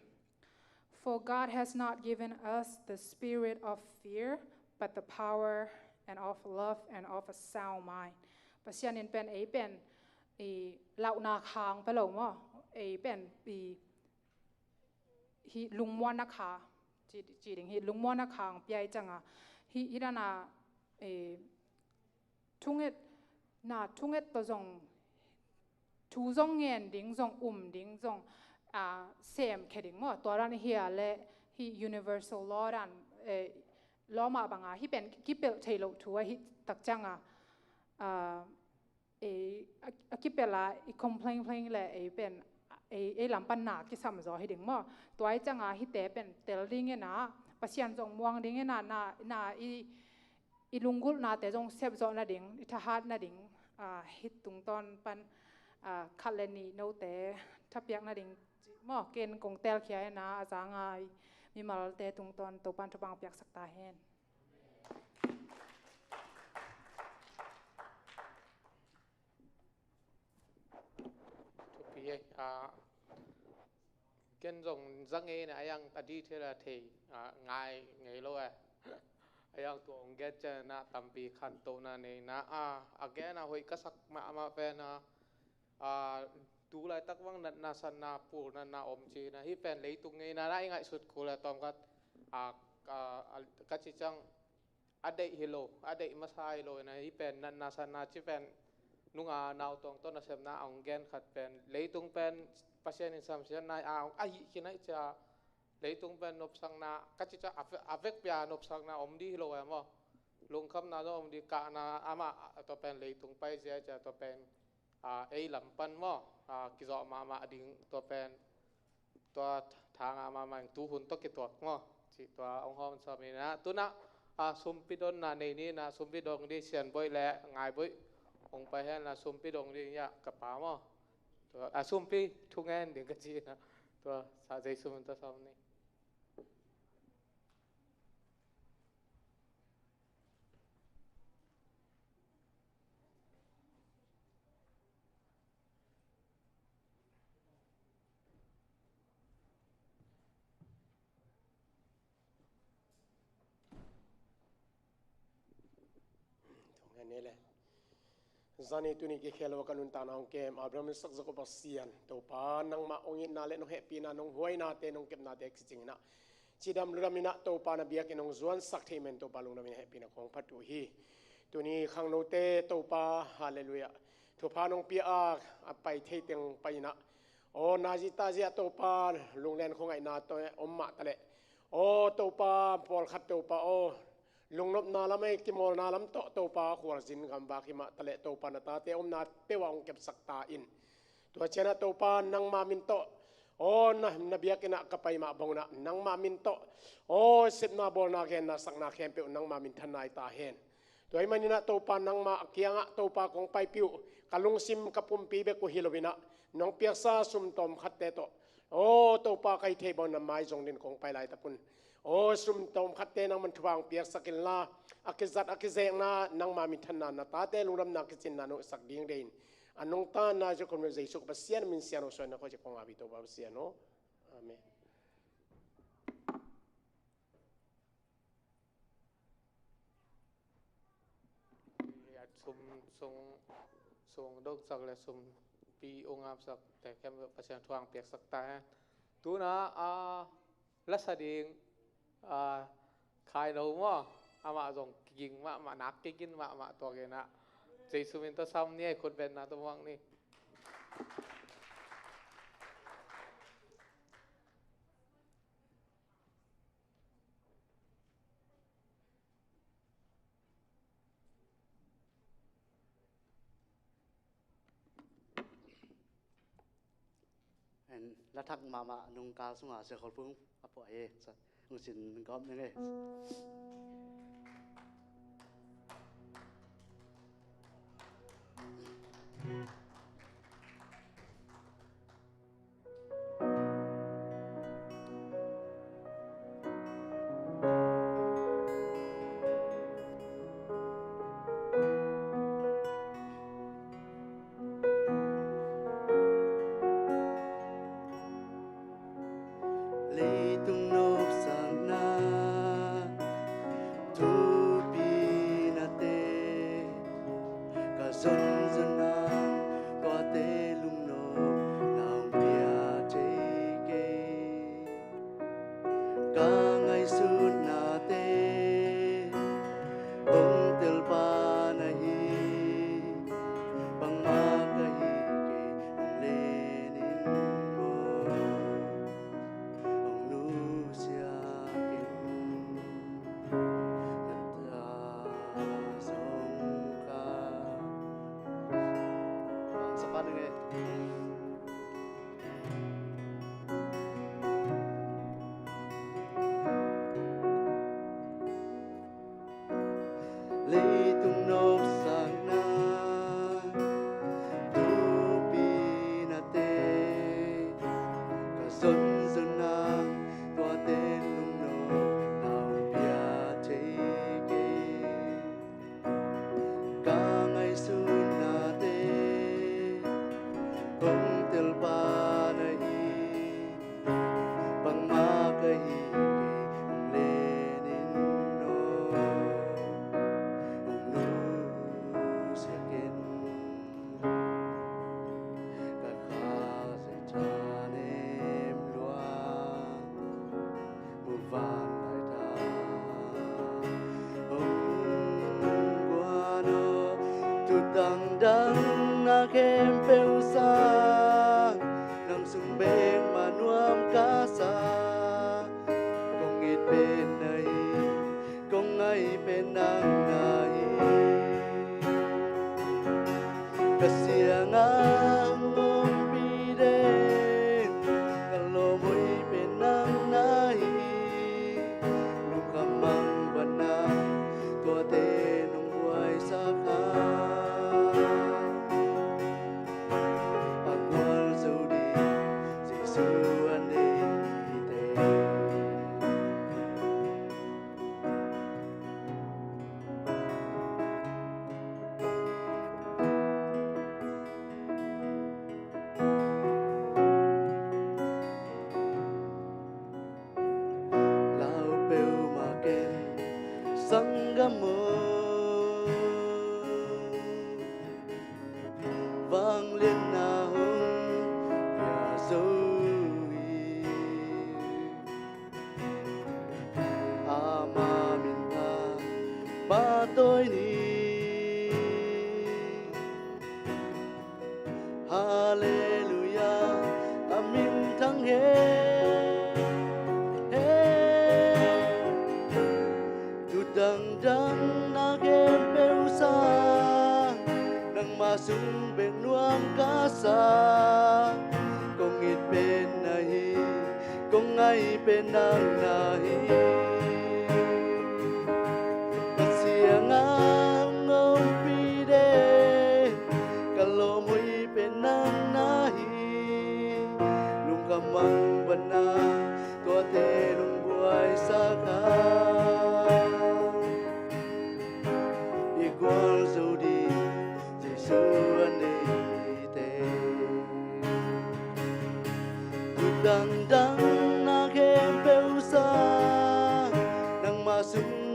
"For God has not given us the spirit of fear, but the power and of love and of a sound mind." Pasian in pen ei pen i lauhna khang pia lo maw, ei pen i, hih lungmuanna kha, ci, ci ding, hih lungmuanna khang pia i ciang a, hih, hih dan a, eh, thunget, na thunget tawh zong, thu zong ngen ding, zong um ding, zong, ah, sem khe ding maw, tua dan hi a le, hih universal law dan, eh, law mah bang a, hih pen kipelh thei loh thu a hih tak ciang a, ah, ei, a, a kipelh a i complain plain le ei pen, ei, ei lam pan na kisam zaw hi ding maw. Tua i ciang a hihte pen tel ding ina, Pasian zong muang ding ina, na, na i, i lunggulhnate zong sep zawh nading, i thahat nading, ah, hih tungtawn pan, ah, khat le nih note thapiak nading maw, ken kong telkhia ina, a zang a i mimalte tungtawn Topan thupha piaksak ta hen. Thupi ei, ah, ken zong za ngei na, a yang a detail a thei, ah, ngai ngei lo eh. A yang tua ong gen ciang na tampi khantohna nei na, ah, a gen a hoih ka sak mahmah pen a, ah, tu laitak bang natna satna pul natna om ci na, hih pen leitung ngeina na i ngaihsut kul a tawmkhat, ah, ah, ah, ka ci ciang a deih hi lo, a deih masa hi lo ina, hih pen natna satna ci pen nunga nautawng tawh nasepna a ong gen khat pen, leitung pen Pasian in samsiatna a ong a hih khin a i cia, leitung pen nopsakna ka ci ciang a ve-, a vekpi a nopsakna om di hi lo eh maw. Lungkhamna zong om di, kahna amah tua pen leitung paizia cia tua pen, ah, ei lam pan maw, ah, kizawh mahmah ding tua pen, tua thanga mahmah in tuhun tawh kituak maw. Cih tua hong hawm sawm ni na. Tu na, a, sumpi donna nei ni na, sumpi dong di Sian Boih le Ngai Boih hong pai hen na, sumpi dong di ya ka pa maw. Tua, a, sumpi thungen ding ka ci na. Tua, sa Jesu min tawh sawm ni. Zani tuni kikhel lo ka nuntakna hong kem Abraham, Isak, Jakob Pasian Topa, nangmah hong itna le nong hehpihna, nong huainate, nong kepnate kicing inah cidam ludam inah Topa na biakinn hong zuansak thei men Topa lungdam inah hehpihna kong phat uh hi. Tuni khangnote Topa, halleluiah, thupha nong pia a, a pai thei teng pai inah, aw, nazi tazi ah Topa lunglen khuangaihna tawh om mah taleh, aw Topa, pawlkhat Topa aw, lungnopna lam ei kimawlna lam tawh Topa khualzin gamvak hi mah taleh Topa na tate omna peuh ah hong kepsak ta in. Tua cianah Topa nangma min tawh, aw na, na biakinn ah ka pai mah bangunah nangma min tawh, aw sepna bawlna genna sakna khempeuh nangma minthanna hi ta hen. Tua ahih maninah Topa nangma kiangah Topa kong paipih uh, ka lungsim ka pumpi bek uh hi loinah nong piaksa sum tawmkhatte tawh, aw Topa ka hih theih bangin na mai zong din kong pai laitak un, aw sum tawmkhatte nangman thupha hong piaksak inla, a kizat a kizekna nangma minthanna, na tate lungdamna kicinna nong sak ding deihin, a nungta na Jesu Khazih Jesu Pasian min sian aw, suan na khuaci kong api Topa Pasian aw. Amen. Sum, sum, sum dongsak le sumpi ung apsak te khempeuh Pasian thu hong piaksak ta hen. Tuna a lasa ding a khaino maw, amah zong kiging mahmah, nak kiging mahmah tua genah Jesu min tawh sam ni, ei khut benna tawh muak ni. En, la thak mahmah nungkal sungah Sia Khawl Phung a puah hi. Hong sin gawp ning ei. Leitung nopsakna thupi nate ka zonzon nang, tuate lungnopna hong pia thei kei. Ka ngaihsutnate hong telpa na hi, bangmah ka hi kei, hong len in maw, hong nusia ken. Ka ta zong ka. Bang sa pa ding e. Leitung nopsakna thupi nate ka zonzon nang, tuate lungnopna hong pia thei kei. Ka ngaihsutnate hong telpa na hi, bangmah ka hi kei, hong len in aw, hong nusia ken. Ka kha zai thanem lua, muvanlai ta hong guan aw. Thudang dang na khempeuh sang, nang sung bek mah nuam ka sa. Kong it pen na hi, kong ngai pen nang na hi. Ka siangah hong ompih den, ka lawm hoih pen nang na hi.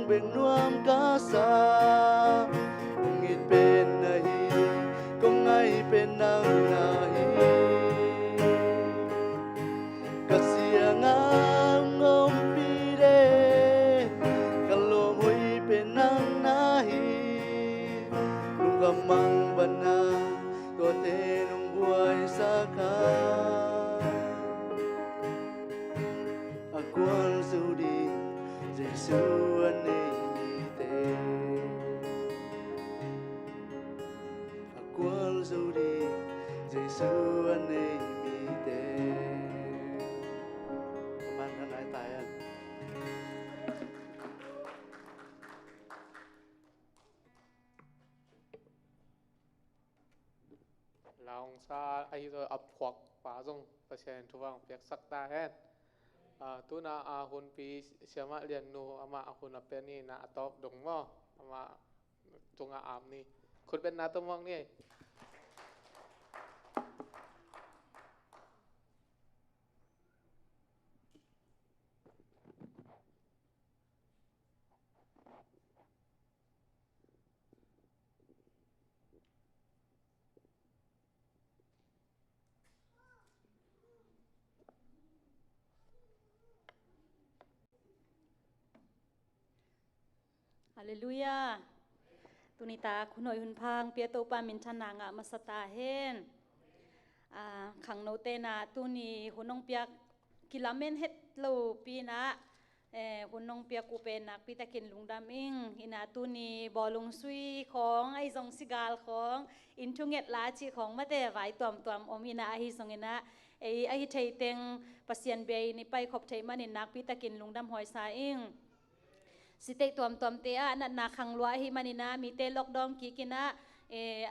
Bek nuam ka sa, kong it pen na hi, kong ngai pen nang na hi. Ka siangah hong ompih den, ka lawm hoih pen nang na hi. Lungkam mangbatna, tuate nong buaisak a, a kuan zo ding Jesu a nei mite. A kuan zo ding Jesu a nei mite. Amen. Ka nai tai an. Laungsa ahi zong a phuak pa zong Pasian in thupha piaksak ta hen. Ah, tuna a hunpi Siamah Liannu amah a hun a pia ni na a tawp dong maw? Amah tungah ap ni. Khut betna tawh muak ni. Halleluiah. Tuni tak hun hoih hun pha hong pia Topa minthanna ngah masa ta hen. Ah, khangnote na tuni hun hong piak kilamen het lo pi na, eh, hun hong piak uh pen nakpi takin lungdam ing. Ina tuni bawlung sui khawng, ahi zong sigal khawng, inn thunget la cih khawng mate vai tuamtuam om ina ahi zong ina, ei ahi thei teng Pasian bia in i pai khop theih manin nakpi takin lungdam huai sa ing. Sitei tuamtuamte ah natna khang lua ahi manina mite lockdown kik ina, eh,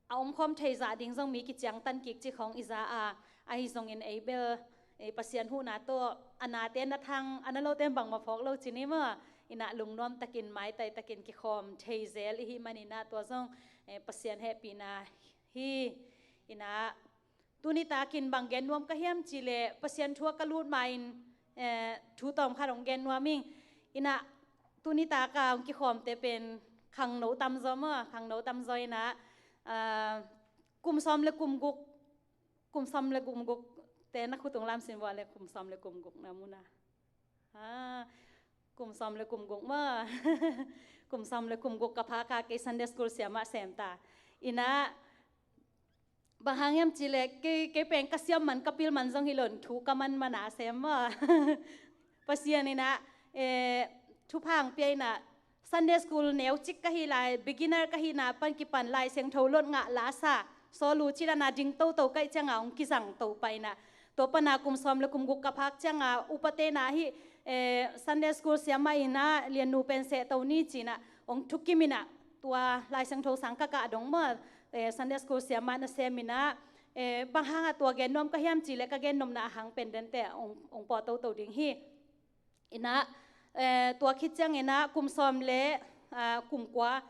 a omkhawm thei zah ding zong mi kiciangtan kik cih khawng i za a, ahi zongin ei bel, eh, Pasian huhna tawh a nate na thang, a na lote bangmah phawk lo ci ni maw? Ina lungnuam takin maitai takin kikhawm thei zel ihi manina tua zong, eh, Pasian hehpihna hi. Ina tuni takin bang gen nuam ka hiam cih leh Pasian thu ah ka lut ma-in, eh, thu tawm khat hong gen nuam ing. Ina tuni taka hong kikhawmte pen khangno tamzaw maw, khangno tamzaw ina, ah, kum sawm le kum guk, kum sawm le kum guk te na khut hong lamsin vua le kum sawm le kum guk na muna. Ah, kum sawm le kum guk maw. Kum sawm le kum guk ka phak a kei Sunday school siamah sem ta. Ina bang hang hiam cih leh kei, kei pen ka siam man ka pil man zong hi lo in thu ka man man a sem maw. Pasian ina, eh, thupha hong pia ina Sunday school neucik ka hi lai, beginner ka hihna pan kipan Lai Siangtho lot ngah la sa, saw lu cih dana ding toto kaih cianga hong kizang to pah ina. Tua pana kum sawm le kum guk ka phak cianga upate na hi, eh, Sunday school siamah ina Liannu pen seh to ni ci ina hong thukim ina tua Lai Siangtho sang ka kah dong maw, eh, Sunday school siamah na sem ina, eh, bang hanga tua gen nuam ka hiam cih leh ka gen nopna a hang pen dente hong, hong pawh toto ding hi. Ina, eh, tua khit ciang ina kum sawm le, ah, kum kua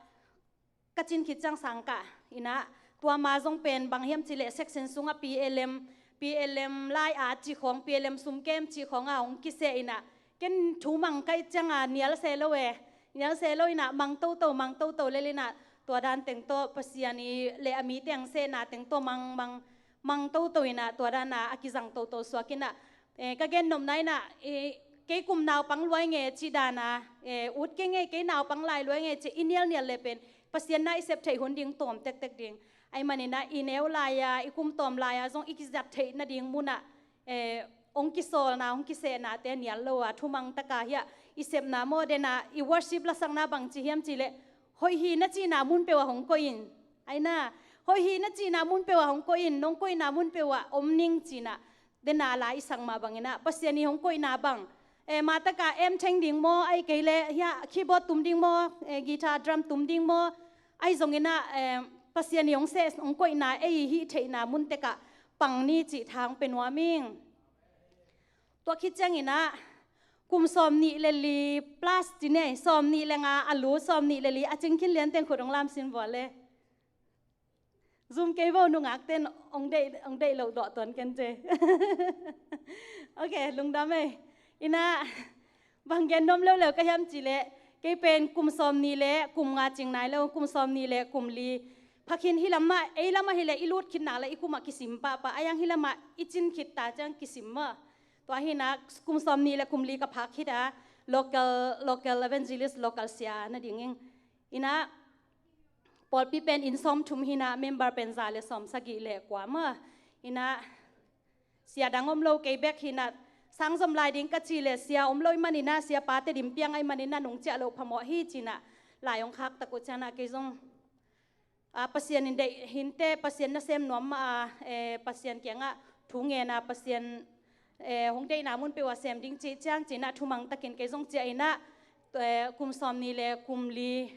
ka cin khit ciang sang kah ina tua ma zong pen bang hiam cih leh section sungah P L M, P L M lai a cih khawng, P L M sumkem cih khawng a hong kiseh ina ken thu mang kaih cianga nial se lo e, nial se lo ina mang toto, mang toto lel ina tua dan teng tawh Pasian i le a mi teng sehna teng tawh mang, mang, mang toto ina tua dana a kizang toto suak ina, eh, ka gen nopna ina, eh, kei kum naupang luai nge cih dana, eh, ut kei nge kei naupang lai luai nge cih i nialnial le pen Pasian na i sep theih hun ding tawm tektek ding. Ahi manina i neu lai-a, i kum tawm lai-a zong i kizat theih nading muna, eh, hong kisawlna, hong kisehnate nial lo a thumang taka hiah i sepna maw dena i worship lasakna bang ci hiam cih leh hoih hi na cihna mun peuh a hong koih in. Aina, hoih hi na cihna mun peuh a hong koih in, nong koihna mun peuh a om ning cihna. Dena la i sak mah bangina Pasian i hong koihna bang, eh, mataka em theng ding maw, ahi kei leh hiah keyboard tum ding maw, eh, guitar drum tum ding maw, ahi zongina, eh, Pasian i hong seh, hong koihna ei i hih theihna mun tekah pang ni cih tha hong pia nuam ing. Tua khit ciangina kum sawm nih le li plus ci nei, sawm nih le nga a lu, sawm nih le li a cing khin lian teng khut hong lamsin vua le. Zum kei vo, nungak ten hong deih, hong deih loh dawh tuan ken ce. Ok, lungdam ei. Ina bang gen nuam leuleu ka hiam cih leh Kei pen kum sawm nih le kum nga cing nai lo, kum sawm nih le kum li phakhin hi lamah, ei lamah hi le i lut khit nak le i kumah kisim pahpah, a yang hi lamah i cin khit ta ciang kisim mah. Tua hi na kum sawm nih le kum li ka phak khit a local, local evangelist, local sia na ding ing. Ina pawlpi pen inn sawm thum hi na member pen za le sawm sagih le kua mah. Ina sia dang om lo, kei bek hi na sang zom lai ding ka ci le sia om lo i manina, sia pate dim piang a i manina nung ciah lo phamawh hi ci na lai ong khak tak uh ciang na kei zong, a, Pasian in deih hinte, Pasian nasem nuam mah a, e, Pasian kiangah thu ngen a, Pasian, e, hong deihna mun peuh a sem ding ci ciang ci na thumang takin kei zong ciah ina, e, kum sawm nih le kum li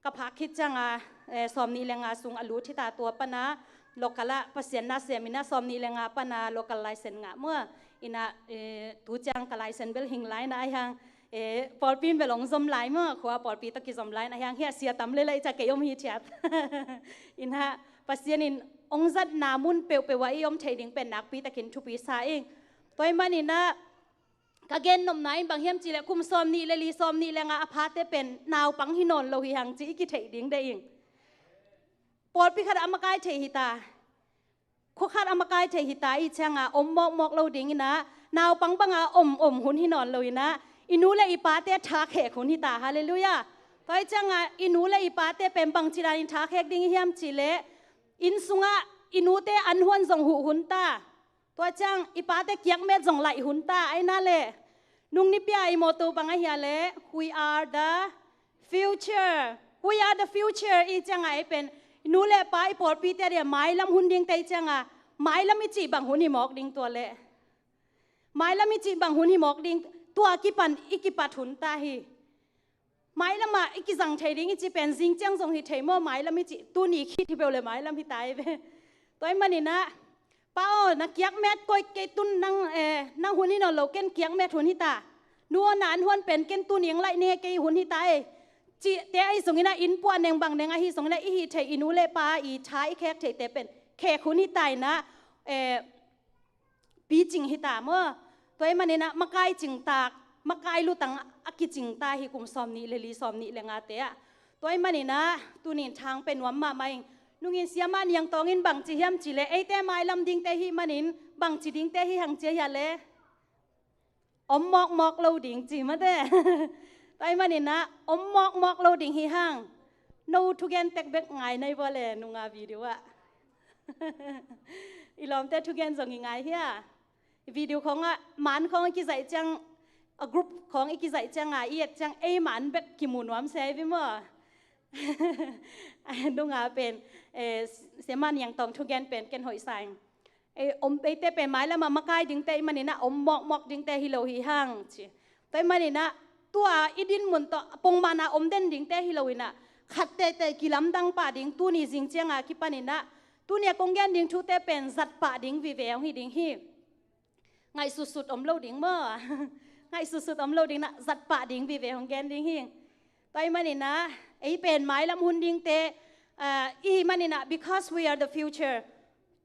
ka phak khit ciang a, e, sawm nih le nga sung a lut hi ta, tua pana local ah Pasian nasem ina sawm nih le nga pana local license ngah mua. Ina, e, tu ciang ka license bel hing lai na a hiang, e, pawlpi in bel ong zom lai mua, khua pawlpi tawh kizom lai na a hiang, hia sia tam le lai ca kei om hi thiat. Ina Pasian in ong zatna mun peuhpeuh ah i om thei ding pen nakpi takin thupi sa ing. Tua i manina ka gen nopna in bang hiam ci le kum sawm nih le li, sawm nih le nga a phate pen naupang hi nawn lo hi hang ci i kitheih ding de ing. Pawlpi khat a makai thei hi ta, khua khat a makai thei hi ta i ciang a om mawkmawk lo ding ina, naupang banga om om hun hi nawn lo ina, i nu le i pate tha khek hun hi ta. Halleluiah. Tua i ciang a i nu le i pate pen bangci danin tha khek ding i hiam ci le, inn sungah i nute an huan zong huh hun ta. Tua ciang i pate kiakmet zong laih hun ta, aina le nung nipia i mawtaw bang ahia le, we are the future. We are the future i ciang a ei pen i nu le pa i pawlpite dia mailam hun dingte i ciang a, mailam i cih bang hun hi mawk ding tua le. Mailam i cih bang hun hi mawk ding, tua kipan i kipat hun ta hi. Mailamah i kizang thei ding i cih pen zing ciang zong hi thei maw, mailam i cih tuni khit hi peuh le mailam hi ta i ve. Tua i manina, pa aw, na kiakmet koih kei tun nang, eh, nang hun hi nawn lo, ken kiakmet hun hi ta. Nu aw, na an huan pen ken tuni ang laih ning e, kei hun hi ta e. Cihte ahi zongina, inn puah neng bang neng ahi zongina, i hi thei i nu le pa i tha i khek theite pen khek hun hi ta ina, eh, picing hi ta maw. Tua i manina makai cingtak, makai lutang a kicing ta hi kum sawm nih le li, sawm nih le ngate ah. Tua i manina tunin thang pe nuam mahmah ing. Nungin Siama Niang Tawng in bangci hiam ci le, eite mailam dingte hi manin bangci dingte hi hang cia hia le. Om mawkmawk lo ding ci mate. Tua i manina om mawkmawk lo ding hi hang. No thugen tek bek ngai nai bua le nunga video ah. I lawmte thugen zong i ngai hia. Video khawngah, man khawng i kizaih ciang, a group khawng i kizaih ciang a, i et ciang ei man bek kimu nuam se i vi maw. Nunga pen, eh, Siama Niang Tawng thugen pen ken hoih sa ing. Eh, om eite pen mailamah makai dingte i manina om mawkmawk dingte hi lo hi hang ci. Tua i manina tua i din mun tawh pongmana om den dingte hi lo ina, khat teitei kilamdang pah ding, tuni zing cianga kipanina, tunia kong gen ding thute pen zat pah ding vive hong hi ding hi. Ngaihsutsut om lo ding maw. Ngaihsutsut om lo ding na, zat pah ding vive hong gen ding hi. Tua i manina ei pen mailam hun dingte, ah, i hi manina, because we are the future.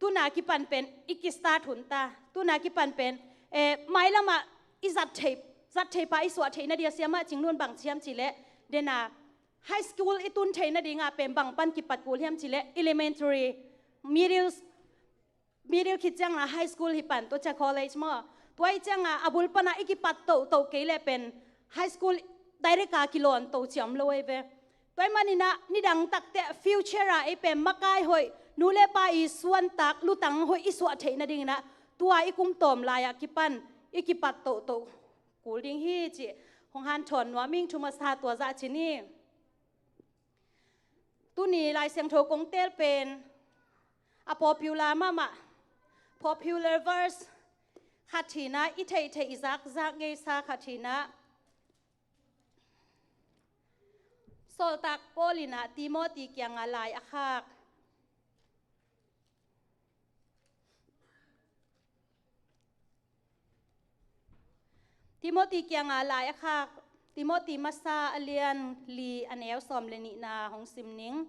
Tuna kipan pen i kistart hun ta. Tuna kipan pen, eh, mailamah i zat thei, zat thei pa i suah theihna dia Siama Cing Lun bang ciam ci le, dena high school i tun theihna dinga pen bang pan kipat kul hiam ci le, elementary, middle, middle khit ciangna high school hi pan, tua cia college maw. Tua i cianga a bul pana i kipat tohtoh kei le pen high school direct a kilawn to ciam lo ei ve. Tua i manina nidang takte future a ei pen makai hoih, nu le pa i suantak lutang hoih i suah theihna dingina tua i kum tawm lai-ah kipan i kipat tohtoh kul ding hi ci. Hong hanthawn nuam ing, thu masa tua zah ci ni. Tuni Lai Siangtho kong tel pen a popular mahmah, popular verse khat hi na, i theihtheih i zakzak ngeisa khat hi na. Sawltak Paul in ah Timothy kiangah lai a khak. Timothy kiangah lai a khak, Timothy masa a lian li a neu sawm le nihna hong sim ning.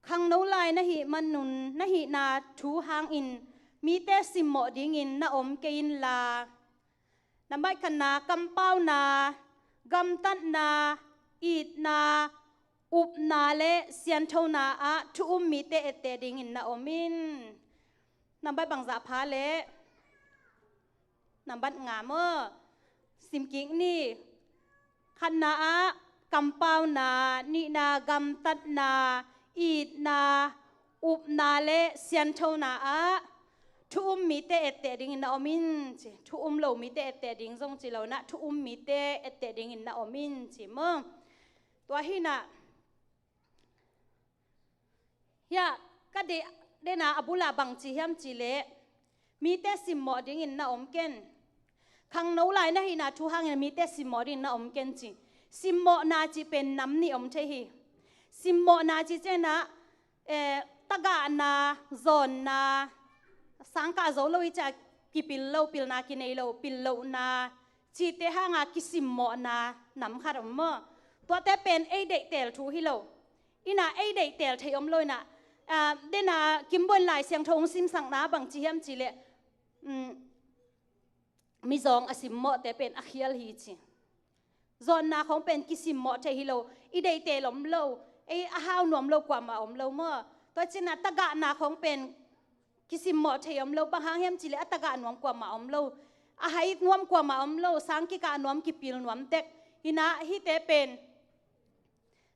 Khangno lai na hih manun na hihna thu hangin mite simmawh dingin na om kei inla, na maikhatna, kampauna, Gamtatna, itna, upna le sianthona ah thu um mite etteh dingin na om in. Nambat bangzah pha le nambat nga maw? Simkik ni. Khatna ah kampauna, nihna gamtatna, itna, upna le sianthona ah thu um mite etteh dingin na om in ci. Thu um lo mite etteh ding zong ci lo inah, thu um mite etteh dingin na om in ci maw? Tua hinah, hiah ka deih, deihna a bulah bang ci hiam ci leh, mite simmawh dingin na om ken. Khangno lai na hihna thu hangin mite simmawh dingin na om ken ci. Simmawhna ci pen nam nih om thei hi. Simmawhna ci cianah, eh, tagahna, zawnna, sangkah zo lo i ciah kipil lo, pilna kinei lo, pil lohna, cite hanga kisimmawhna nam khat om maw? Tuate pen ei deihtel thu hi lo. Inah ei deihtel thei om lo inah, ah, dena Kimboin Lai Siangtho hong simsakna bang ci hiam ci leh, um, mizawng a simmawhte pen a khial hi ci. Zawnna khawng pen kisimmawh thei hi lo, i deihtel om lo, ei a hau nuam lo kuamah om lo maw? Tua cinah tagahna khawng pen kisimmawh thei om lo, bang hang hiam ci leh a tagah nuam kuamah om lo, a hai nuam kuamah om lo, sang kikah nuam, kipil nuam tek. Hinah hihte pen,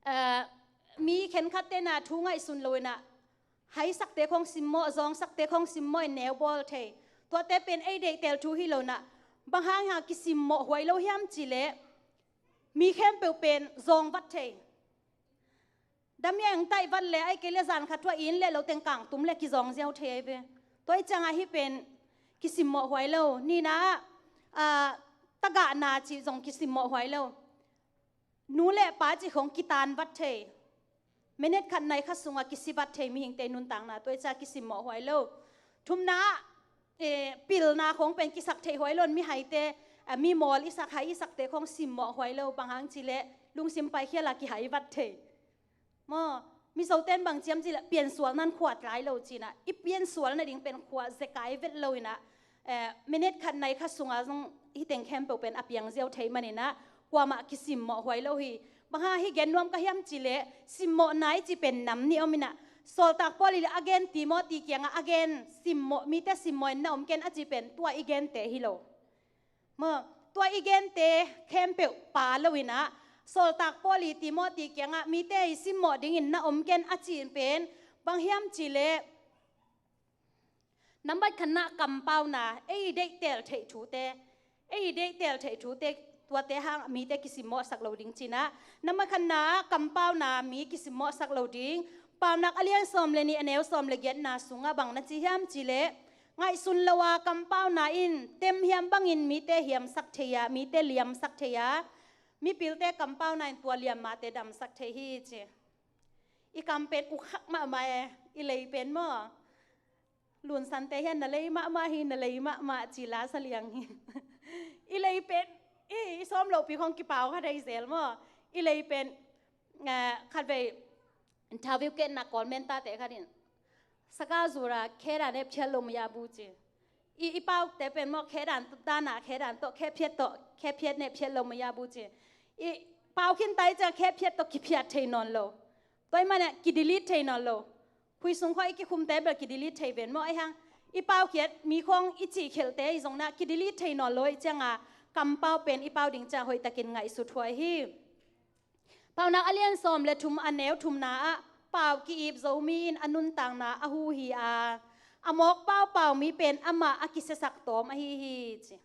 eh, mi khenkhat tena thu ngaihsun lo inah, haisakte khawng simmawh, zangsakte khawng simmawh in neu bawl thei. Tuate pen ei deihtel thu hi lo inah, bang hang hang kisimmawh huai lo hiam ci leh, mi khempeuh pen zawng vat thei. Damiang taih vat le ai kei le zan khat thu a in le lo teng kang tum le kizawng ziau thei ai ve. Tua i ciangah hih pen kisimmawh huai lo. Nihna ah, ah, tagahna cih zong kisimmawh huai lo. Nu le pa cih khawng kitan vat thei. Minute khat nai khat sungah kisi vat thei mihingte nuntakna, tua i ciah kisimmawh huai lo. Thumna ah, eh, pilna khawng pen kisak thei huai lo in, mihaite, eh, mi mawl i sak, hai i sakte khawng simmawh huai lo, bang hang ci leh lungsim paikhial a kihai vat thei. Maw, Mizote'n bang ci hiam ci leh piansual nan khuat lai lo ci inah, i piansual nading pen khuat zekai vet lo inah, eh, minute khat nai khat sungah zong hih teng khempeuh pen a piang ziau thei man inah, kuamah kisimmawh huai lo hi. Bang hang hih gen nuam ka hiam ci leh, simmawhna i cih pen nam nih om inah, Sawltak Paul in a gen Timoti kiangah a gen, simmawh, mite simmawh in na om ken a cih pen tua i gente hi lo. Maw, tua i gente khempeuh pha lo inah, Sawltak Paul in Timoti kiangah mite i simmawh dingin na om ken a cih pen bang hiam ci leh, nambat khatna kampauna, ei deihtel theih thute, ei deihtel theih thute, tuate hang mite kisimmawhsak lo ding ci inah. Nambat khatna kampauna mi kisimmawhsak lo ding. Paunak a lian sawm le nih, a neu sawm le giatna sungah bang na ci hiam ci leh, ngaihsun lo a kampauna in temhiam bangin mite hiamsak thei a, mite liamsak thei a, mipilte kampauna in tua liammate damsak thei hi ci. I kam pen ukkhak mahmah e, i lei pen maw? Lunsante hian na lei mahmah hi, na lei mahmah ci la sa liang hi. I lei pen, i, i sawm lohpi khawng kipau kha thei zel maw? I lei pen, eh, khatvei interview ketna Kawl mentate khat in, "Saka zura kheda ne phiat lo maya bu," ci. I, i paute pen maw, khedan dana, khedan tawh, khe phiat tawh, khe phiat ne phiat lo maya bu ci. I pau khin tai ciang khe phiat tawh kiphiat thei nawn lo. Tua i manah kidelete thei nawn lo. Khui sung khawng i kikhumte bel kidelete thei ven maw, ahi hang i paukhiat mi khawng i cihkhelhte i zong na kidelete thei nawn lo i cianga, kampau pen i pau ding ciang hoihtakin ngaihsut huai hi. Paunak a lian sawm le thum, a neu thumna ah, pau ki-ip zo mi in a nuntakna a hu hi a, a mawk paupau mi pen amah a kisesak tawm ahi hi ci.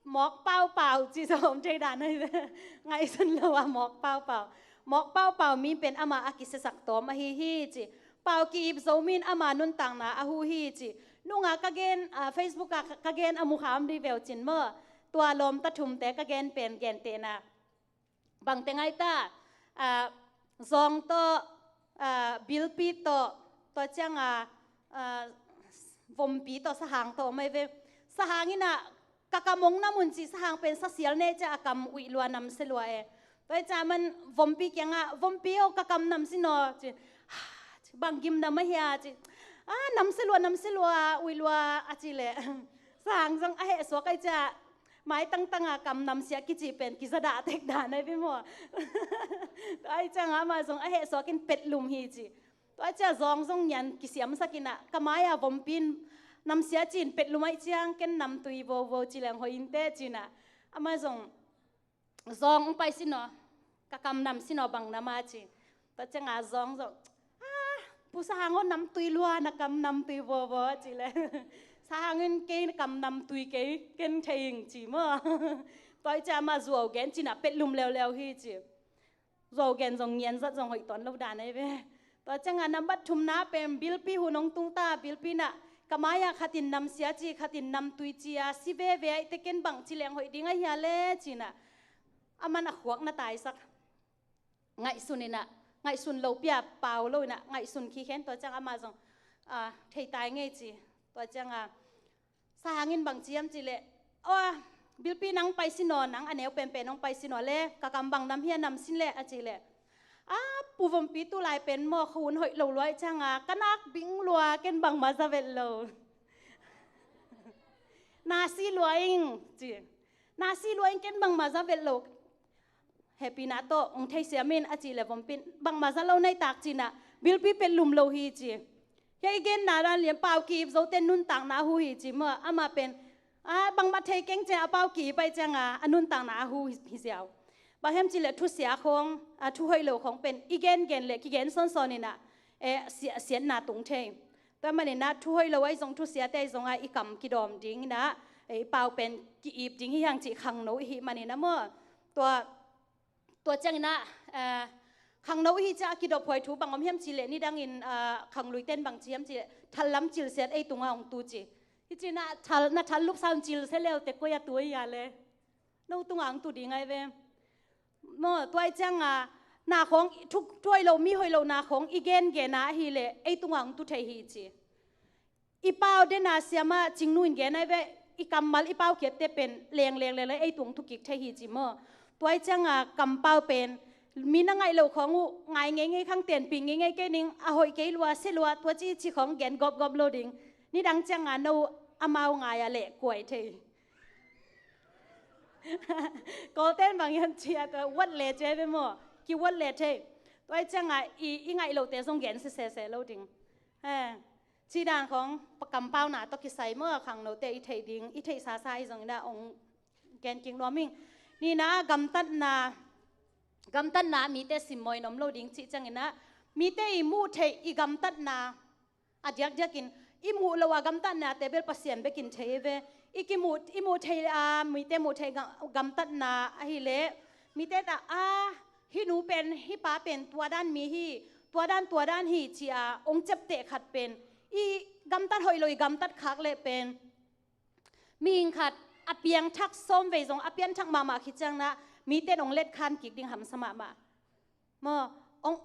Mawk paupau ci zo om thei dan ahi ve. Ngaihsun lo a mawk paupau. Mawk paupau mi pen amah a kisesak tawm ahi hi ci. Pau ki-ip zo mi in ama nuntakna a hu hi ci. Nunga ka gen, ah, Facebook ah ka, ka gen a mu kham dih veu cin maw? Tua lawmta thumte ka gen pen gentehna. Bangte ngai ta, ah, zawng tawh, ah, bilpi tawh, tua cianga, ah, vompi tawh, sahang tawh om ahi ve. Sahang inah ka kam hong nam un ci, sahang pen sasial ne cia a kam uih lua, namse lua e. Tua i cia man vompi kiangah, "Vompi aw, ka kam namse naw," ci. "Bang gim nam ahia?" ci. "Ah, namse lua, namse lua, uih lua," a ci leh. Sahang zong a heh suak ahi cia, Mai tangtanga kam namsia kici pen kizadah tek dan ai ve maw? Tua ai cianga amah zong a hehsuakin petlum hi ci. Tua ai cia zawng zong nian kisiamsak inah ka mai-a vompi in namsia cin petlum ai ciang ken namtui vovo ci leng hoih inteh cinah amah zong zawng ong pai sinaw, ka kam nam sinaw bang nama ci. Tua cianga zawng zawng, ah, pu Sahang aw namtui lua na kam namtui vovo ci le. Sahang in kei na kam namtui kei ken thei ing ci maw? Tua ai cia amah zuau gen cinah petlum leuleu hi ci. Zuau gen zong nian zat zong hoih tuan lo dan ai ve. Tua cianga nambat thumna pen bilpi hun ong tungta bilpi inah ka mai-a khatin namsia ci khatin namtui cia si veve ai te ken bang ci leng hoih ding ahia le cinah aman a khuak na taisak. Ngaihsun inah ngaihsun lo pia pau lo inah ngaihsun khikhen tua ciang amah zong, ah, theitai ngei ci. Tua cianga Sahang in bang ciam cileh, aw, bilpi nang pai sinaw, nang a neu penpen hong pai sinaw le ka kam bang nam hia nam sin le a cileh, a pu vompi tu lai pen maw kha hun hoih lo luai cianga ka nak bing lua ken bangmah za vet lo. Na si lua ing ci. Na si lua ing ken bangmah za vet lo. Hehpihna tawh ong theisiam in a cih le vompi in bangmah za lo nai tak cinah bilpi petlum lo hi ci. Hia i genna dan lian pau ki-ip zote nuntakna a hu hi ci maw amah pen, a bangmah thei keng ciang a pau ki-ip ai cianga a nuntakna a hu hi ziau. Bang hiam cih le thusia khawng a thu hoih lo khawng pen i gengen le kigen sawnsawn inah, eh, sia- siatna tung thei. Tua maninah thu hoih lo ai zong thusiate ai zongah i kam kidawm dinginah, eh, i pau pen ki-ip ding hi hang cih khangno i hih maninah maw? Tua, tua cianginah, eh, khangno i hih ciah a kidophuai thu bang om hiam cih leh nidangin, ah, khangluiten bang ci hiam cih leh thallam cilsiat ei tungah hong tu ci. Hi cinah thal, na thal lupsa un cilsia leute koi a tu a hia le. No tungah hong tu ding ai ve. Maw, tua ai cianga na khawng thu, thu hoih lo mi hoih lo na khawng i gengen a ahileh ei tungah hong tu thei hi ci. I pau dena siamah Cingnu in gen ai ve, i kammal i pau khiatte pen lengleng lele ei tung thukik thei hi ci maw? Tua ai cianga kampau pen mi na ngaih loh khawng uh ngai ngeingei khang tenpih ngeingei kei ning a hoih kei lua sia lua tua ci ci khawng gen gawpgawp lo ding. Nidang cianga no uh amau ngai a leh kuai thei. Kawlten bang hiam ci a tua uat le ce ve maw? Ki uat le thei. Tua ai cianga i, i ngaih lohte zong gen sisese lo ding. Eh. Cih dan khawng pa kampauna tawh kisai maw khangnote i theih ding i theih sasa i zong inah ong gen kik nuam ing. Nina gamtatna, gamtatna mite simmawh in om lo ding cih cianginah mite i muh theih i gamtatna a diakdiakin i muh lo a gamtatnate bel Pasian bekin thei ve. I kimuh, i muh theih a mite muh theih ga- gamtatna ahileh mite ta a hih nu pen hih pa pen tua dan mi hi, tua dan tua dan hi ci-a ong ciapteh khat pen i gamtat hoih lo i gamtat khak leh pen mihing khat a piangthak sawm vei zong a pianthak mahmah khit cianginah mite in ong letkhan kik ding hamsa mahmah. Maw, ong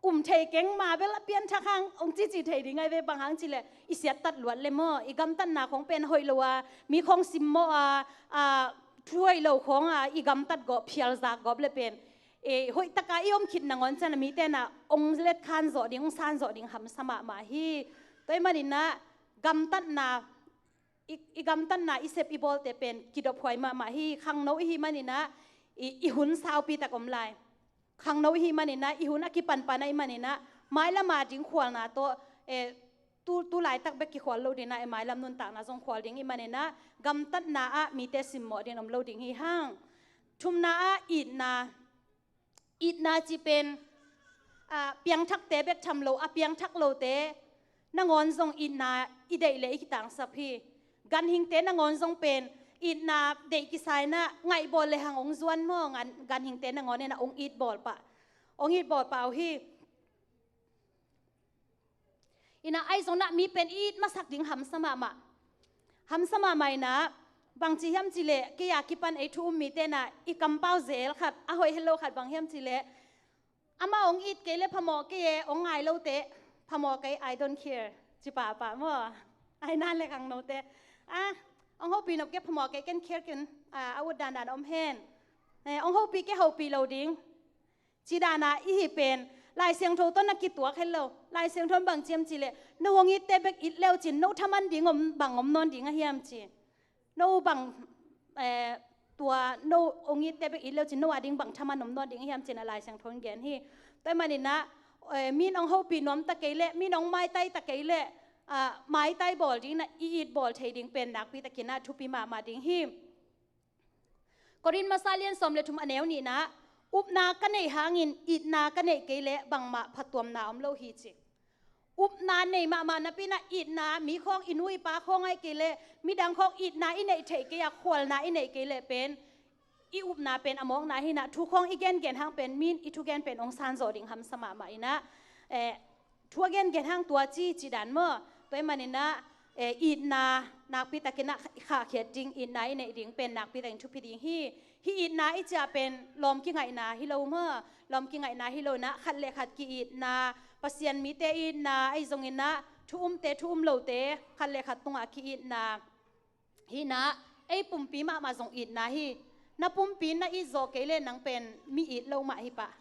um thei keng ma bel a pianthak hang ong cici thei ding ai ve bang hang cileh i siattat luat le maw i gamtatna khawng pen hoih lo a mi khawng simmawh a, a thu hoih lo khawng a i gamtat gawp phialzak gawp le pen e, hoih taka i om khit nangawn cianah mite inah ong letkhan zawh ding, ong san zawh ding hamsa mahmah hi. Tua ahih maninah gamtatna i, i gamtatna i sep i bawlte pen kidophuai mahmah hi. Khangno i hih maninah i, i hun saupi tak om lai. Khangno i hih maninah i hun a kipanpan a i maninah mailama ding khualna tawh, eh, tu, tu laitak bek kikhual lo dinah i mailam nuntakna zong khual ding i maninah gamtatna ah mite simmawh ding om lo ding hi hang. Thumna ah itna, itna ci pen, ah, piangthakte bek tham lo a piangthak lote nangawn zong itna i deih le i kitangsap hi. Ganhingte nangawn zong pen itna deih kisainah ngaihbawl le hang ong zuan maw, ngan- ganhingte nangawn inah ong itbawl pah, ong itbawl pah uh hi. Inah ai zonah mi pen it masak ding hamsa mahmah. Hamsa mahmah inah bangci hiam cileh kei a kipan ei thu um mite inah i kampau zel khat a hoih helo khat bang hiam cileh amah ong it kei le phamawh kei e, ong ngai lote phamawh kei, I don't care ci pahpah maw? Ai nan le khangnote a ong hopih nop kei phamawh kei ken care ken, a, a ut dandan om hen. Eh, ong hopih kei hopih lo ding. Cidana i hi pen Lai Siangtho tawh na kituak het lo. Lai Siangtho in bang ciam cileh no hong itte bek it leu cin no thaman ding om bang om nawn ding a hiam ci. No bang eh, tua no ong itte bek it leu cin no a ding bang thaman om nawn ding hiam cin a Lai Siangtho in gen hi. Tua ahih manin ah, eh, min ong hopih nuam ta kei leh, min ong maitai ta kei leh, ah, maitai bawl ding in ah i it bawl thei ding pen nakpi takin ah thupi mahmah ding hi. Korin masa lian sawm le thum a neu nihna, upna ka neih hangin itna ka neih kei leh bangmah phatuamna om lo hi ci. Upna nei mahmah napi in ah itna, mi khawng i nu i pa khawng ahih kei leh midang khawng itna i neih theih kei a, khualna i neih kei leh pen i upna pen a mawkna hi in ah, thu khawng i gengen hang pen min i thugen pen ong sanzawh ding hamsa mahmah in ah, eh, thu a gengen hang tua ci cih dan maw. Tua ahih manin ah, eh, itna nakpi takin ah i khahkhiat ding, itna i neih ding pen nakpi takin thupi ding hi. Hih itna i cih pen lawm kingaihna hi lo maw. Lawm kingaihna hi lo in ah khat le khat ki-itna, Pasian mite itna, ahi zongin ah thu umte thu um lote khat le khat tungah ki-itna hi in ah, ei pumpi mahmah zong itna hi. Na pumpi na it zawh kei leh nang pen mi it lo mah hi pah.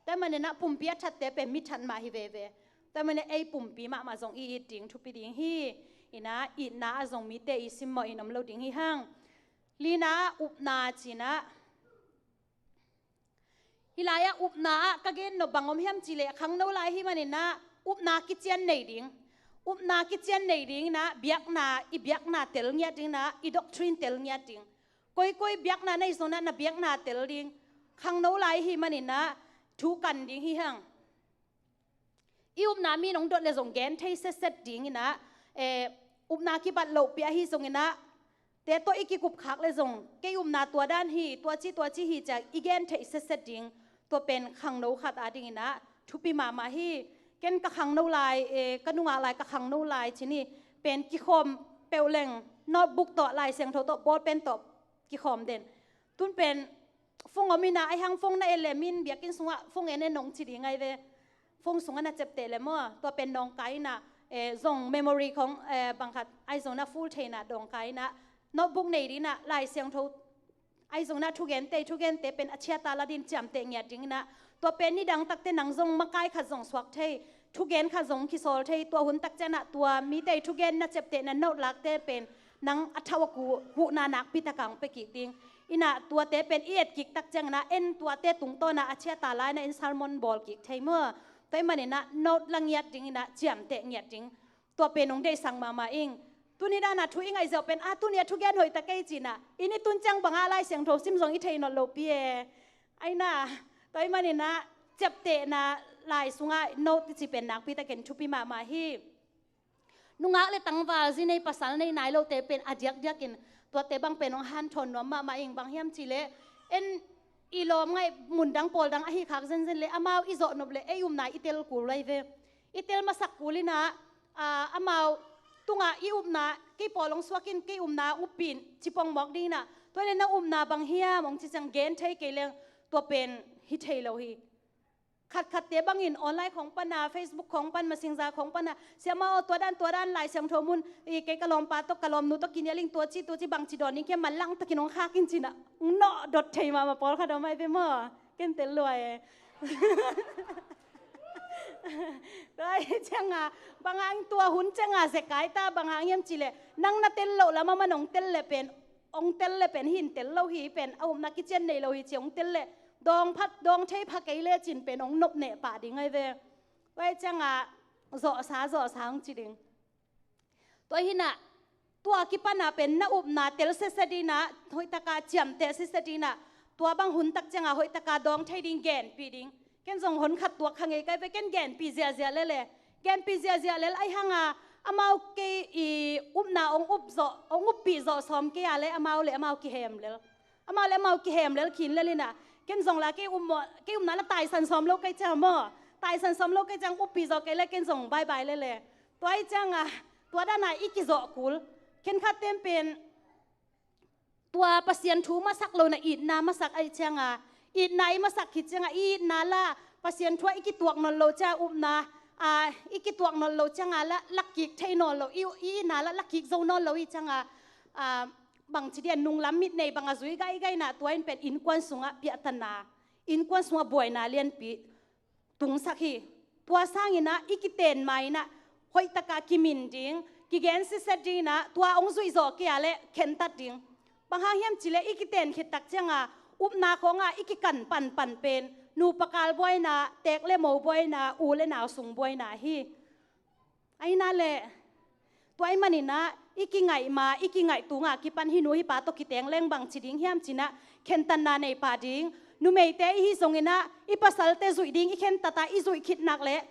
Tua ahih manin ah pumpi a thatte pen mi that mah hi veve. Tua ahih manin ah ei pumpi mahmah zong i it ding thupi ding hi. In ah itna ah zong mite i simmawh in om lo ding hi hang. Lina ah upna ci in ah, hih lai-ah upna ah ka gen nop bang om hiam cih leh khangno lai ahih manin ah upna kician nei ding. Upna kician nei ding in ah biakna, i biakna tel ngiat ding in ah i doctrine tel ngiat ding. Koikoi biakna na hih zongin ah na biakna tel ding. Khangno lai ahih manin ah thu kan ding hi hang. I upna mi nong dot le zong gen thei setset ding in ah, eh, upna kibat lohpi ahi zongin ah, te tawh i kikupkhak le zong kei upna tua dan hi, tua ci tua ci hi ci-a i gen thei setset ding. Tua pen khangno khat a ding in ah thupi mahmah hi. Ken ka khangno lai, eh, ka nungak lai ka khangno lai ci-in pen kikhawm peuh leng notebook tawh, Lai Siangtho tawh, ball pen tawh kikhawm den. Tun pen phone om in ah, ahi hang phone na et le min biakinn sungah phone en en ong ci ding ahi ve. Phone sungah na ciapteh le maw, tua pen nawngkai in ah, eh, zong memory khawng, eh, bang khat ahi zong na full thei in ah nawngkai in ah, notebook nei ding in ah Lai Siangtho ahi zong in ah thugente, thugente pen a chiat a la ding ciamteh ngiat ding in ah, tua pen nidang takte nang zong makai khat zong suak thei, thugen khat zong kisawl thei. Tua hun tak ciangin ah tua mite thugen na ciaptehna note lakte pen nang a thau a ku huhna nakpi tak a ong pia kik ding. In ah tuate pen i et kik tak ciangin ah en tuate tungtawn ah a chiat a la in ah en sermon bawl kik thei maw. Tua ahih manin ah note la ngiat ding in ah ciamteh ngiat ding. Tua pen ong deihsak mahmah ing. Tuni dan ah thu i ngaih ziau pen, ah, tuni a thugen hoih ta kei ci-in ah, i ni tun ciang bang a Lai Siangtho sim zong i thei nawn lopi e. Ahi in ah, tua ahih manin ah ciaptehna lai sungah note i cih pen nakpi takin thupi mahmah hi. Nungak le tangval, zi nei pasal nei nai lote pen a diakdiakin tuate bang pen ong hanthawn nuam mahmah ing. Bang hiam cih leh en i lawm ngaih mun dang pawl dang ahi khak zenzen le amau i zawh nop le ei upna i tel kul lai ve. I tel masak kul in ah, ah, amau tungah i upna, kei pawl ong suak in, kei upna ong uppi in ci pongmawk ding in ah, tua le na upna bang hiam ong ci ciang gen thei kei leng tua pen hi thei lo hi. Khatkhatte bangin online khawng pan a, Facebook khawng pan, Messenger khawng pan a, siama aw, tua dan tua dan Lai Siangtho mun, i, kei ka lawmpa tawh ka lawmnu tawh kinial ing, tua ci tua ci bangci dawn ing hiam, manlang takin ong khak in ci-in ah ong nawh dot thei mahmah pawlkhat om ahi ve maw. Ken tel lua e. Tua ahih ciangin bang hang tua hun ciangin zekai ta, bang hang hiam cih leh nang na tel loh lam a man ong tel le pen, ong tel le pen hi in tel lo hi, pen a upna kician nei lo hi ci-a ong tel le dawng pha, dawng thei pha kei lecin pen ong nopneh pah ding ahi ve. Tua ahih ciangin zawhsa zawhsa ong ci ding. Tua hi in ah tua kipan a pen na upna tel sese ding in ah, hoih takin ciamteh sese ding in ah, tua bang hun tak ciangin hoih takin dawng thei ding genpih ding. Ken zong hon khat tuak kha ngei ka hi ve, ken genpih ziahziah lel e. Genpih ziahziah lel ahi hangin amau kei i upna ong up zawh, ong uppih zawh sawm kei a leh amau le amau kihem lel. Amau le amau kihem lel khin lel in ah, ken zong la kei upna, kei upna la taisan sawm lo kei ciang maw. Taisan sawm lo kei ciang uppih zawh kei leh ken zong bye bye lel e. Tua ahih ciangin tua dan a i kizawh kul. Khenkhat ten pen tua Pasian thu masak lo in ah itna masak ahih ciangin, itna i masak khit ciangin i itna la Pasian thu ah i kituak nawn loh ciang upna, a, i kituak nawn loh ciangin la, la kik thei nawn lo, i, i itna la, la kik zo nawn lo ahih ciangin, a, bangci ding a, nunglam mit nei bang a zui gaigai in ah tua in pen innkuan sungah piahtana, innkuan sungah buaina lianpi tungsak hi. Tua sangin ah i kiten ma in ah hoih takin kimin ding, kigen sese ding in ah, tua ong zuih zawh kei a leh khentat ding. Bang hang hiam cih leh i kiten khit tak ciangah upna khawngah i kikan panpan pen nupa kal buaina, teek le mo buaina, u le nau sung buaina hi. Ahi na leh tua ahih maninah i kingaih ma, i kingaih tungah kipan hih nu hih pa tawh kiteng leng bang ci ding hiam cinah khentatna nei pah ding. Numeite i hih zonginah i pasalte zuih ding i khentatah i zuih khit nak leh